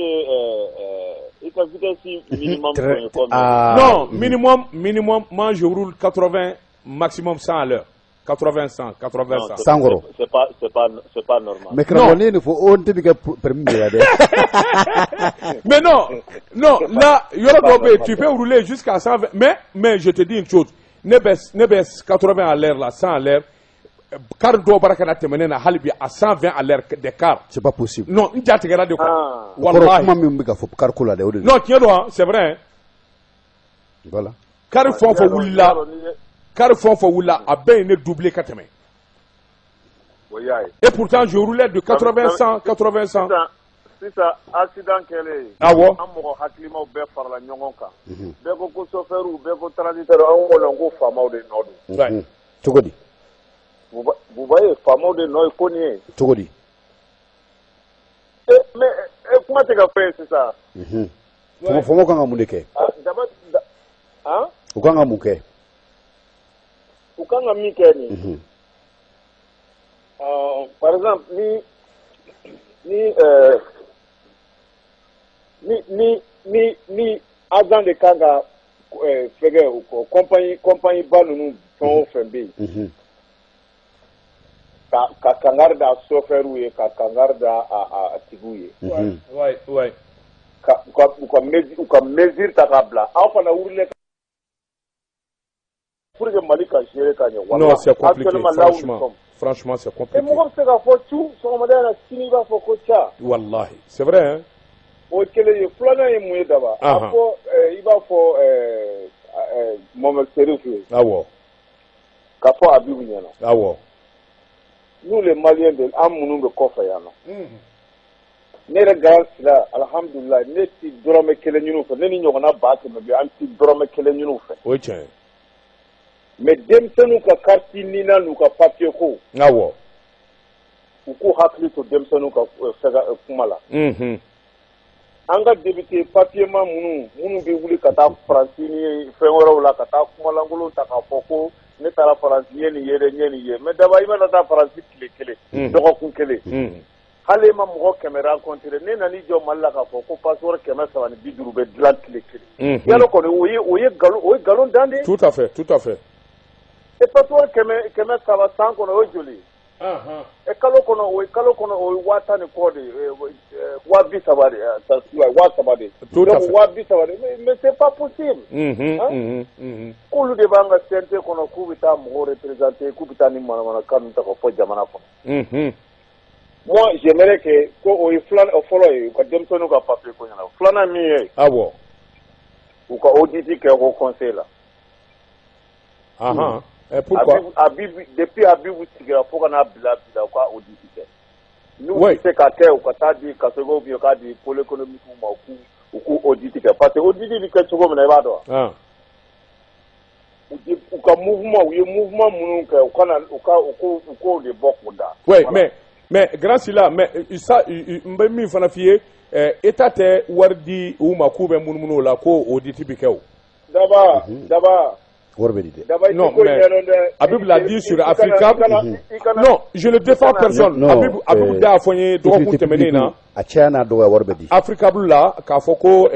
ye i ka vitesse minimum ye combien? Non, minimum, minimum, moi je roule 80, maximum 100 à l'heure. 80, 100, 80, 100. Sankɔrɔ. C'est pas normal. Mais karamɔgɔ, ne ye nin fɔ, o n tɛ b'i ka permis minɛ dɛ. Mais non, non, là, yɔrɔ dɔw bɛ yen, tu peux rouler jusqu'à 120, mais je te dis une chose, ne bɛ 80 à l'heure là, 100 à l'heure, car dɔw bara ka na tɛmɛ ne na hali bi à 120 à l'heure, des cars. C'est pas possible. Non, n ja tigɛra de quoi. Wallahi. Kuma min bɛ ka fɔ car ko la dɛ, o de don. Non, tiɲɛ don, c'est vrai. Voilà. Car fɛn o fɛn wulila, Car fɛn o fɛn wulila, a bɛɛ ye ne doublé ka tɛmɛ. Et pourtant je roulais de 80 100 80 100. Sisan accident kɛlen, awɔ, an mɔgɔ hakilimaw bɛɛ farala ɲɔgɔn kan, bɛɛ ko ko chauffeur, bɛɛ ko transitaire. An ko non, ko faamaw de nɔ don. Cogo di? Buba ye, faamaw de nɔ ye ko nin ye. Cogo di? Mais kuma tɛ ka fɔ ye sisan. Faamaw kan ka mun de kɛ? Daba U kan ka mun kɛ? U kan ka min kɛ nin, par exemple, ni agent de kan ka fɛgɛ compagnie ba ninnu, fɛn o fɛn bɛ yen, ka kangari da chauffeur ye, ka kangari da a tigiw ye, ka u ka mesure ta k'a bila, aw fana wulilen pour que Mali ka gérer ka ɲɛ. Non, c'est compliqué, franchement. Franchement, c'est compliqué. Et mɔgɔ bɛ se k'a fɔ cu sɔgɔmada in na, sini i b'a fɔ ko ca. Wallahi, c'est vrai, hein. O kelen ye. Filanan ye mun ye, Daba? A fɔ i b'a fɔ Mohamed Serif ye. K'a fɔ Abibu ɲɛna. Nous les Maliens de, an minnu bɛ kɔfɛ yan nɔ. Ne yɛrɛ Grand Sila, alhamdulilayi, ne ti dɔrɔmɛ kelen ɲini u fɛ. Ne ni ɲɔgɔnna 100 000 bɛ, an ti dɔrɔmɛ kelen ɲini u fɛ. O ye tiɲɛ ye. Mais denmisɛnninw ka carte NINA n'u ka papier ko, u k'u hakili to denmisɛnninw ka fɛn kuma la. An ka député papier ma minnu bɛ wuli ka taa Faransi ni fɛn wɛrɛw la, ka taa kumalankolon ta k'a fɔ ko ne taara Faransi, n ye nin ye dɛ, n ye nin ye. Mais Daba, i mana taa Faransi tile kelen, dɔgɔkun kelen, hali e ma mɔgɔ 100 rencontré, ne nan'i jɔ Mali la k'a fɔ ko passeport 350 bɛ dilan tile kelen, yalo kɔni o ye nkalon, o ye nkalon dan de ye. Tout à fait, tout à fait. E passeport 300 san kɔnɔ, o ye joli ye? E kalo kɔnɔ, o ye kalo kɔnɔ, o ye 10 000 ni kɔ de ye, 30 000 de ye, 3000 de ye. Donc 30 000 de, mais c'est pas possible. K'olu de b'an ka CNT kɔnɔ, k'u bɛ taa mɔgɔw représenter, k'u bɛ taa ni manamanakan ninnu ta ka fɔ jamana kɔnɔ. Moi, j'aimerais que ko o ye filan fɔlɔ ye, u ka denmisɛnninw ka papier ko ɲɛnabɔ. Filanan min ye, u ka audit kɛ Haut Conseil la. Pourquoi? Habib, depuis Habib sigira fo ka n'a bila bi la, u ka audit kɛ. N'u tɛ se ka kɛ, u ka taa di Kasogo ou bien u k'a di pôle économique ma, u k'u audit kɛ, parce que audit bɛ kɛ cogo min na, i b'a dɔn wa? U ka mouvement, u ye mouvement minnu kɛ, u kana u ka u k'o u k'o de bɔ k'o da. Oui, mais Grand Sila, mais ça, n bɛ min fana f'i ye, État tɛ wari di u ma k'u bɛ munumunu o la ko audit bɛ kɛ o. Daba, Daba. Wari bɛ di dɛ. Non, mais Habib l'a dit sur Africable. Non, je ne défends personne. Non, Habib, Habib da fɔ n ye dɔgɔkun tɛmɛnen na. A caya n'a dɔgɔya, wari bɛ di. Africable la, k'a fɔ ko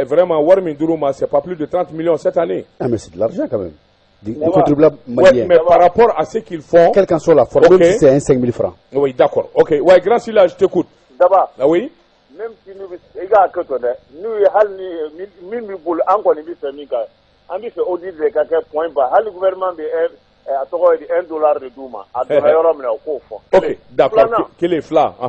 vraiment wari min dir'u ma, c'est pas plus de 30 millions cette année. Ah, mais c'est de l'argent quand même. Du contribuable malien. Ouais, mais par rapport à ce qu'ils font. Quelle qu'en soit la forme, même si c'est un 5 000 francs. Oui, d'accord. Ok. Ouais, Grand Sila, je t'écoute. Daba. Ah oui? Même si nous, i ka hakɛ to dɛ, n'u ye hali ni min b'i bolo, an kɔni bɛ fɛ min ka, an bɛ fɛ audit de ka kɛ, point barre. Hali gouvernement bɛ a tɔgɔ ye di, $1 de d'u ma, a donna yɔrɔ min na, u k'o fɔ. Ok, d'accord. Kelen, fila. I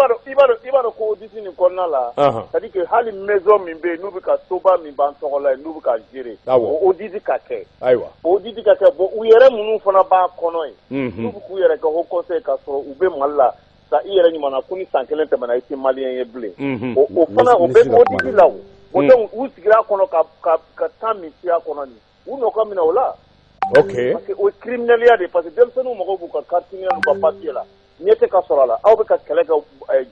b'a dɔn ko audit nin kɔnɔna la, c'est à dire que hali maison min bɛ yen n'u bɛ ka soba min b'an tɔgɔ la yen, n'u bɛ ka gérer, o audit ka kɛ. O audit ka kɛ. Bon, u yɛrɛ minnu fana b'a kɔnɔ yen, n'u bɛ k'u yɛrɛ kɛ haut conseil ka sɔrɔ u bɛ Mali la, sa i yɛrɛ ɲuman na ko ni san kelen tɛmɛna, i tɛ malien ye bilen. O fana, o bɛ audit la o. Bon, donc u sigira a kɔnɔ ka temps min si a kɔnɔ nin, u nɔ ka minɛ o la. Parce que o ye criminel de ye, parce que denmisɛnninw mago b'u ka carte n'u ka papier la, ɲɛ tɛ ka sɔrɔ a la. Aw bɛ ka kɛlɛ kɛ,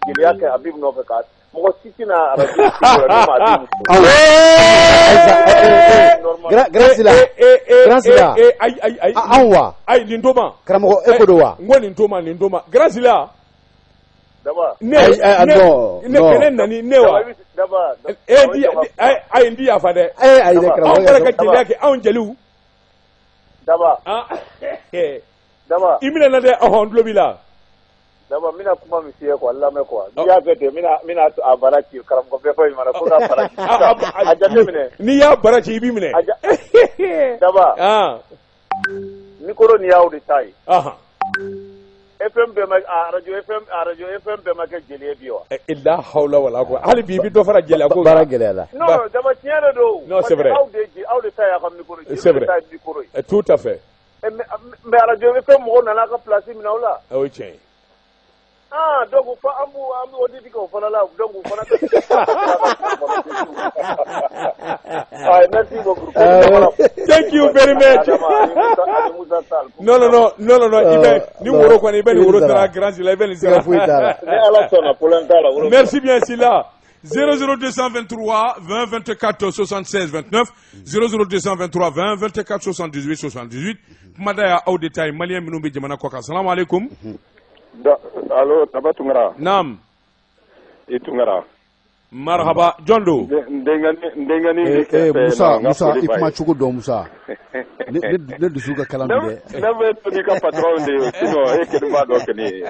jeliya kɛ Habib nɔfɛ, ka mɔgɔ si tɛna arajo la n'u ma Habib. Grand Sila, Grand Sila. Ayi, ayi, ayi. Anw wa? Ayi, nin to ma. Karamɔgɔ, e ko don wa? N ko nin to ma, nin to ma. Grand Sila. Daba. Ne kɛnɛ nani ne wa? Daba. E di, ayi, n ti yafa dɛ. Ayi dɛ, karamɔgɔ. Anw bɔra ka jeliya kɛ, anw jeliw. Daba. Daba. I minɛ na dɛ, ɔhɔn, n tulo b'i la. Daba, n bɛna kuma min f'i ye quoi, lamɛn quoi. N'i y'a kɛ ten, n bɛna a bara ci karamɔgɔ bɛɛ fɔ ɲuman na ko k'a bara ci. A jateminɛ. N'i y'a bara ci, i b'i minɛ. Daba. Micro nin y'aw de ta ye. FM bɛɛ ma radio FM radio FM bɛɛ ma kɛ jeli ye bi wa? La hawla wala quwwata. Hali bi i bɛ dɔ fara jeliya ko baara gɛlɛyara. Non, dama tiɲɛ de don. Non, c'est vrai. Aw de ta y'a ka micro ye. C'est vrai. Tout à fait. Mais radio FM mɔgɔw nana ka place minɛ aw la. O ye tiɲɛ ye. Ah, donc an b'u an bɛ audit kɛ o fana la, donc o fana tɛ. Ah, merci beaucoup. Thank you very much. Non non non non non non, i bɛ ni woro kɔni, i bɛ nin woro sara grand la, i bɛ nin sara. Foyi t'a la. Ni Ala sɔnna, problème t'a la. Merci bien Sila. 00223 20 24 76 29 00223 20 24 78 78. Kumada ya aw de ta ye, malien minnu bɛ jamana kɔ kan. Salamu aleykum. Allo, Daba Tunkara. Naam. I Tunkara. Marhaba, jɔn don? N denkɛnin. Musa, Musa, i kuma cogo dɔn Musa. Ne dusu ka kalan bi dɛ. Ne bɛ to n'i ka patron de ye, sinon e kelen b'a dɔn kɛnɛ ye.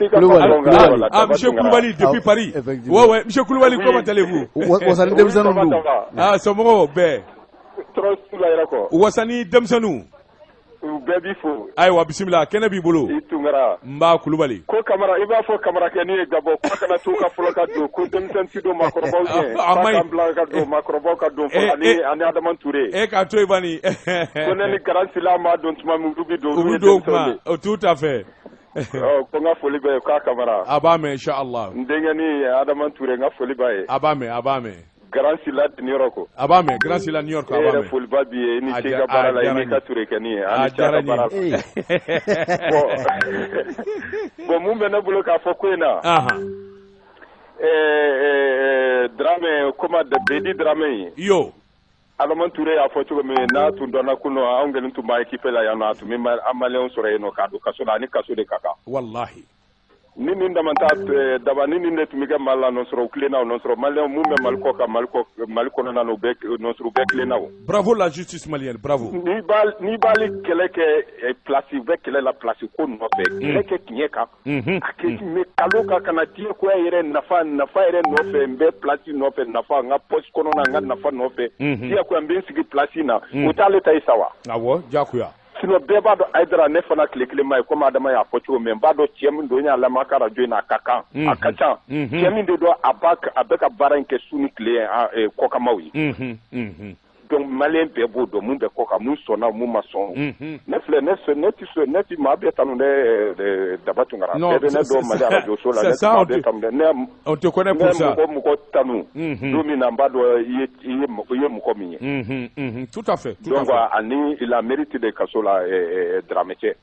Koulibaly. Ah, monsieur Koulibaly depuis Paris. Ouais ouais, monsieur Koulibaly, comment allez-vous? Wasani denmisɛnninw don. Ah, somɔgɔw bɛɛ. Tɔɔrɔ t'u la yɛrɛ kɔ. Wasani denmisɛnninw. U bɛɛ b'i fo. Ayiwa, bisimila, kɛnɛ b'i bolo. I Tunkara. N b'a Kulubali. Ko Kamara, i b'a fɔ Kamarakɛnin ye Gabɔ k'a kana to ka fɔlɔ ka don, ko denmisɛnnin ti don maakɔrɔbaw ɲɛ. A ma ɲi. K'a bila ka don maakɔrɔbaw ka don fɔlɔ ani Adama Ture. E k'a to yen bani. Ko ne ni Garan Sila ma don tuma min, olu bɛ don. U bɛ don kuma, tout à fait. Ko n ka foli bɛ ye k'a Kamara. A b'a mɛn inchallah. N denkɛnin Adama Ture, n ka foli b'a ye. A b'a mɛn, a b'a mɛn. Grand Sila New York. A b'a mɛn, Grand Sila New York, a b'a mɛn. E yɛrɛ foliba b'i ye, i ni ce i ka baara la, i n'i ka Turekɛnin ye. A ni ce a ka baara la. Bon, mun bɛ ne bolo k'a fɔ ko in na. Dramé, comment, Bedi Dramé in. Yo. Adama Ture y'a fɔ cogo min, n'a tun dɔnna kunun, anw kɛlen tun b'a équipe la yan nɔ, a tun bɛ an maliyɛnw sɔrɔ yen nɔ k'a don kaso la, ani kaso de ka kan. Wallahi. Ni nin damata daba ni nin de tun bɛ kɛ Mali la, nɔ sɔrɔ u tilenna o, nɔ sɔrɔ maliyɛnw mun bɛ Mali kɔ kan, Mali kɔ, Mali kɔnɔna na, u bɛɛ nɔ sɔrɔ u bɛɛ tilenna o. Bravo la justice malienne, bravo. N'i b'ale kɛlɛ kɛ place, u bɛ kɛlɛ la place ko nɔfɛ, kɛlɛ kɛ tiɲɛ kan. A kɛ mais kalo kan ka na diɲɛkoya yɛrɛ nafa yɛrɛ nɔfɛ, n bɛ place nɔfɛ nafa, n ka poche kɔnɔna n ka nafa nɔfɛ. Diɲɛkoya n bɛ n sigi place na, o t'ale ta ye sa wa? Awɔ, diyagoya. Sinon bɛɛ b'a dɔn Hayidara, ne fana tile kelen ma ye, komi Adama y'a fɔ cogo min, n b'a dɔn cɛ min don, n y'a lamɛn a ka radio in na, a ka kan, a ka ca. Cɛ min de don, a bɛ ka baara in kɛ su ni tile kɔkanmaw ye. Donc maliyɛn bɛɛ b'o dɔn mun bɛ kɔ kan, mun sɔnna, mun ma sɔn. Ne filɛ, ne ne ti maa bɛɛ tanu dɛ, Daba Tunkara. Bɛɛ bɛ ne dɔn Mali radio so la, ne ti maa bɛɛ tanu dɛ. On te connaît pour ça. Ne mɔgɔ tanu don min na, n b'a dɔn i ye mɔgɔ min ye. Tout à fait. Donc ani il a mérite de kaso la Dramé cɛ.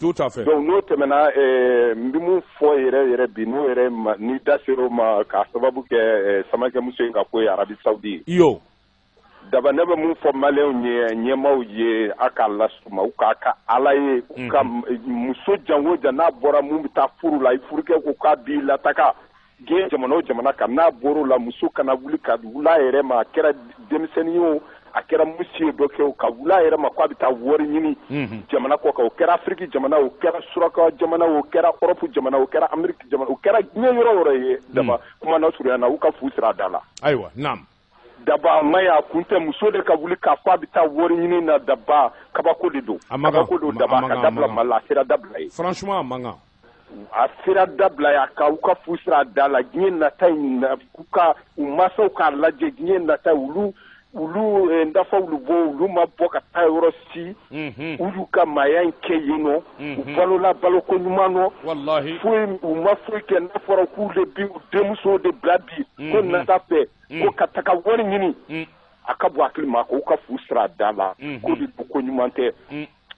Tout à fait. Donc n'o tɛmɛna, n bɛ mun fɔ yɛrɛ yɛrɛ bi, n'o yɛrɛ ni da ser'o ma k'a sababu kɛ Samakɛ muso in ka ko ye Arabie Saoudite. Yo. Daba, ne bɛ mun fɔ maliyɛnw ye, ɲɛmaaw ye, a k'a lasuma, u k'a ka Ala ye, u ka muso jan o jan n'a bɔra mun bɛ taa furu la, i furukɛ ko k'a b'i lataga diɲɛ jamana o jamana kan, n'a bɔr'o la, muso kana wuli ka wuli a yɛrɛ ma, a kɛra denmisɛnnin ye o, a kɛra musi ye dɔ kɛ o, ka wuli a yɛrɛ ma k'a bɛ taa wari ɲini jamana kɔ kan, o kɛra Afiriki jamana, o kɛra Suraka jamana, o kɛra Europe jamana, o kɛra Amérique jamana, o kɛra diɲɛ yɔrɔ o yɔrɔ ye. Daba, kuma na surunya na, u ka fu sira a da la. Ayiwa, naam. Daba, ma y'a kun tɛ muso de ka wuli k'a fɔ a bɛ taa wari ɲini na, Daba, kabako de don. Kabako don, Daba, ka dabila Mali la, a sera dabila ye. Franchement, a man kan. A sera dabila ye, a ka u ka fu sira a da la. Diɲɛ nata in, u ka u mansaw k'a lajɛ, diɲɛ nata olu nafa olu bɔ, olu ma bɔ ka taa yɔrɔ si. Olu ka maaya in kɛ yen nɔ, u balola baloko ɲuman nɔ. Wallahi. Foyi u ma foyi kɛ, n'a fɔra k'u de bi u denmusow de bila bi ko nata fɛ, ko ka taga wari ɲini, a ka bɔ hakili ma, ko u ka fu sira a da la, ko de ko ɲuman tɛ.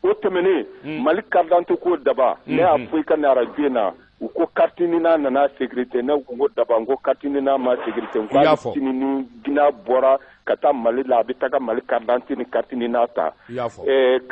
O tɛmɛnen, Mali carte d'identité ko Daba, ne y'a fɔ i ka nin radio in na, u ko carte NINA nana sécurité, ne ko ko Daba, n ko carte NINA ma sécurité, n ko hali sini ni Guinée bɔra ka taa Mali la, a bɛ taga Mali carte d'identité ni carte NINA ta.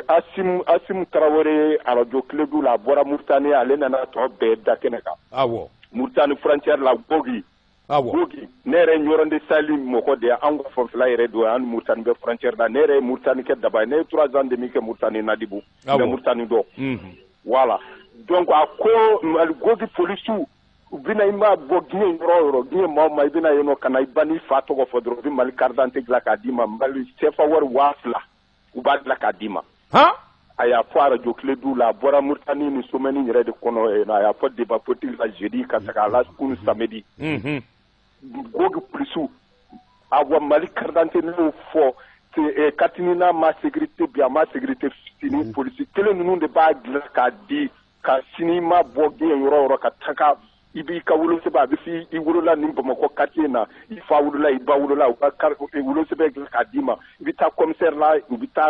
Asim Tarawele radio Kiledu la, a bɔra Mauritanie, ale nana tɔ bɛɛ da kɛnɛ kan. Awɔ. Mauritanie frontière la, Gogi. Awɔ. Gogi, ne yɛrɛ Ɲɔrɔn de Sali mɔgɔ de ye, an ka fanfɛla yɛrɛ don, an ni Mauritanie bɛ frontière la, ne yɛrɛ ye Mauritanie kɛ Daba ye, ne ye 3 ans demi kɛ Mauritanie Nadibu. N bɛ Mauritanie dɔn. Voilà. Donc a ko Mali Gogi polisiw, u bɛna i ma bɔ diɲɛ yɔrɔ o yɔrɔ, diɲɛ maa o maa, i bɛna yen nɔ ka na i ba n'i fa tɔgɔ fɔ dɔrɔn, u bɛ Mali carte d'identité dilan k'a d'i ma, Mali CFA wari 2000, u b'a dilan k'a d'i ma. Han? A y'a fɔ arajo Kledu la, a bɔra Mauritanie ni semaine yɛrɛ de kɔnɔ yen, a y'a fɔ débat politique la jeudi ka taga a la kunu samedi. Gogi polisiw, awa, Mali carte d'identité, ne y'o fɔ, carte NINA ma sécurité bi, a ma sécurité sini. Polisi kelen ninnu de b'a dilan k'a di ka sini ma bɔ diɲɛ yɔrɔ o yɔrɔ ka taga, i b'i ka wolosɛbɛn, a bɛ f'i i wolola nin Bamakɔ quartier in na, i fa wolola, i ba wolola, u ka wolosɛbɛn dilan k'a d'i ma, i bɛ taa commissaire la, u bɛ taa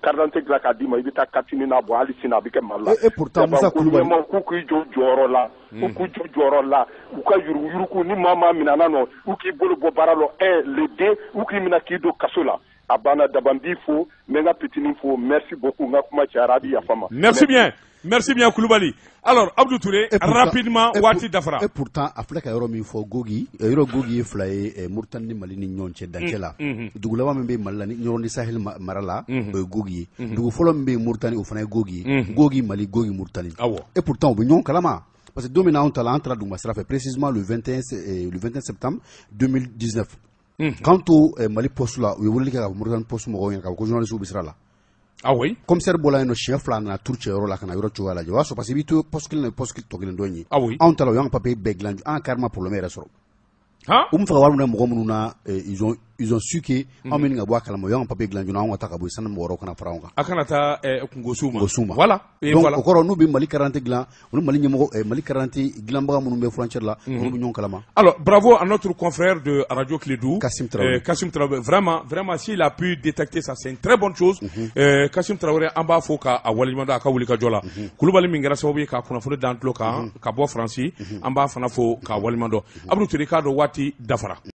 carte d'identité dilan k'a d'i ma, i bɛ taa carte NINA bɔ. Hali sini a bɛ kɛ Mali la. Et pourtant, Musa Kulubali, k'u k'i jɔ jɔyɔrɔ la, u k'u jɔ jɔyɔrɔ la, u ka yuruguyurugu ni maa maa minɛna nɔ, u k'i bolo bɔ baara la, un, le deux, u k'i minɛ k'i don kaso la. A banna. Daba, n b'i fo, n bɛ n ka petini fo. Merci beaucoup. N ka kuma cayara, a bɛ yafa ma. Merci bien. Merci bien, Koulibaly. Alors, Abdou Touré, rapidement, waati dafara. Et pourtant, a filɛ ka yɔrɔ min fɔ, Gogi, yɔrɔ Gogi ye fila ye Mauritanie ni Mali ni ɲɔgɔn cɛ dancɛ la. Dugu laban min bɛ Mali la ni Ɲɔrɔ ni Sahel mara la, o ye Gogi ye. Dugu fɔlɔ min bɛ Mauritanie, o fana ye Gogi ye. Gogi Mali, Gogi Mauritanie. Et pourtant, u bɛ ɲɔgɔn kalama. Parce que don min na anw taara, an taara duguma sira fɛ, précisément le 21, le 21 septembre 2019. K'an to Mali poste la, u ye weleli kɛ ka Mauritanie poste mɔgɔw ɲɛna k'a fɔ ko journaliste bɛ sira la. Ah oui. Commissaire bɔra yen nɔ siɲɛ fila, nana tour cɛ yɔrɔ la ka na yɔrɔ cogoya lajɛ. O y'a sɔrɔ, parce que i b'i to poste kelen na, poste tɔ kelen dɔ in ye. Ah oui. Anw taara, u y'an ka papier bɛɛ dilan, an carrément problème yɛrɛ sɔrɔ. U bɛ fɛ ka wari minɛ mɔgɔ minnu na, ils ont su que anw bɛ nin ka bɔ a kalama, u y'an ka papier dilan joona, anw ka taa ka bɔ yen sani mɔgɔ wɛrɛw kana fara anw kan. A kana taa kungo s'u ma. Kungo s'u ma. Voilà. Et donc voilà. O kɔrɔ, n'u bɛ Mali carte d'identité dilan, u ni Mali ɲɛmɔgɔ, Mali carte d'identité dilanbaga minnu bɛ frontière la, olu bɛ ɲɔgɔn kalama. Alors, bravo à notre confrère de Radio Klédou. Kassim Traoré. Kassim Traoré. Vraiment, vraiment, s'il a pu détecter ça, c'est une très bonne chose. Kassim Traoré, an b'a fo k'a waleɲuman dɔn a ka wuli ka jɔ la. Kulubali min kɛra sababu ye k'a kunnafoni d'an tulo kan ka bɔ Faransi, an b'a fana fo k'a waleɲuman dɔn. Abdou Touré, k'a dɔn waati dafara.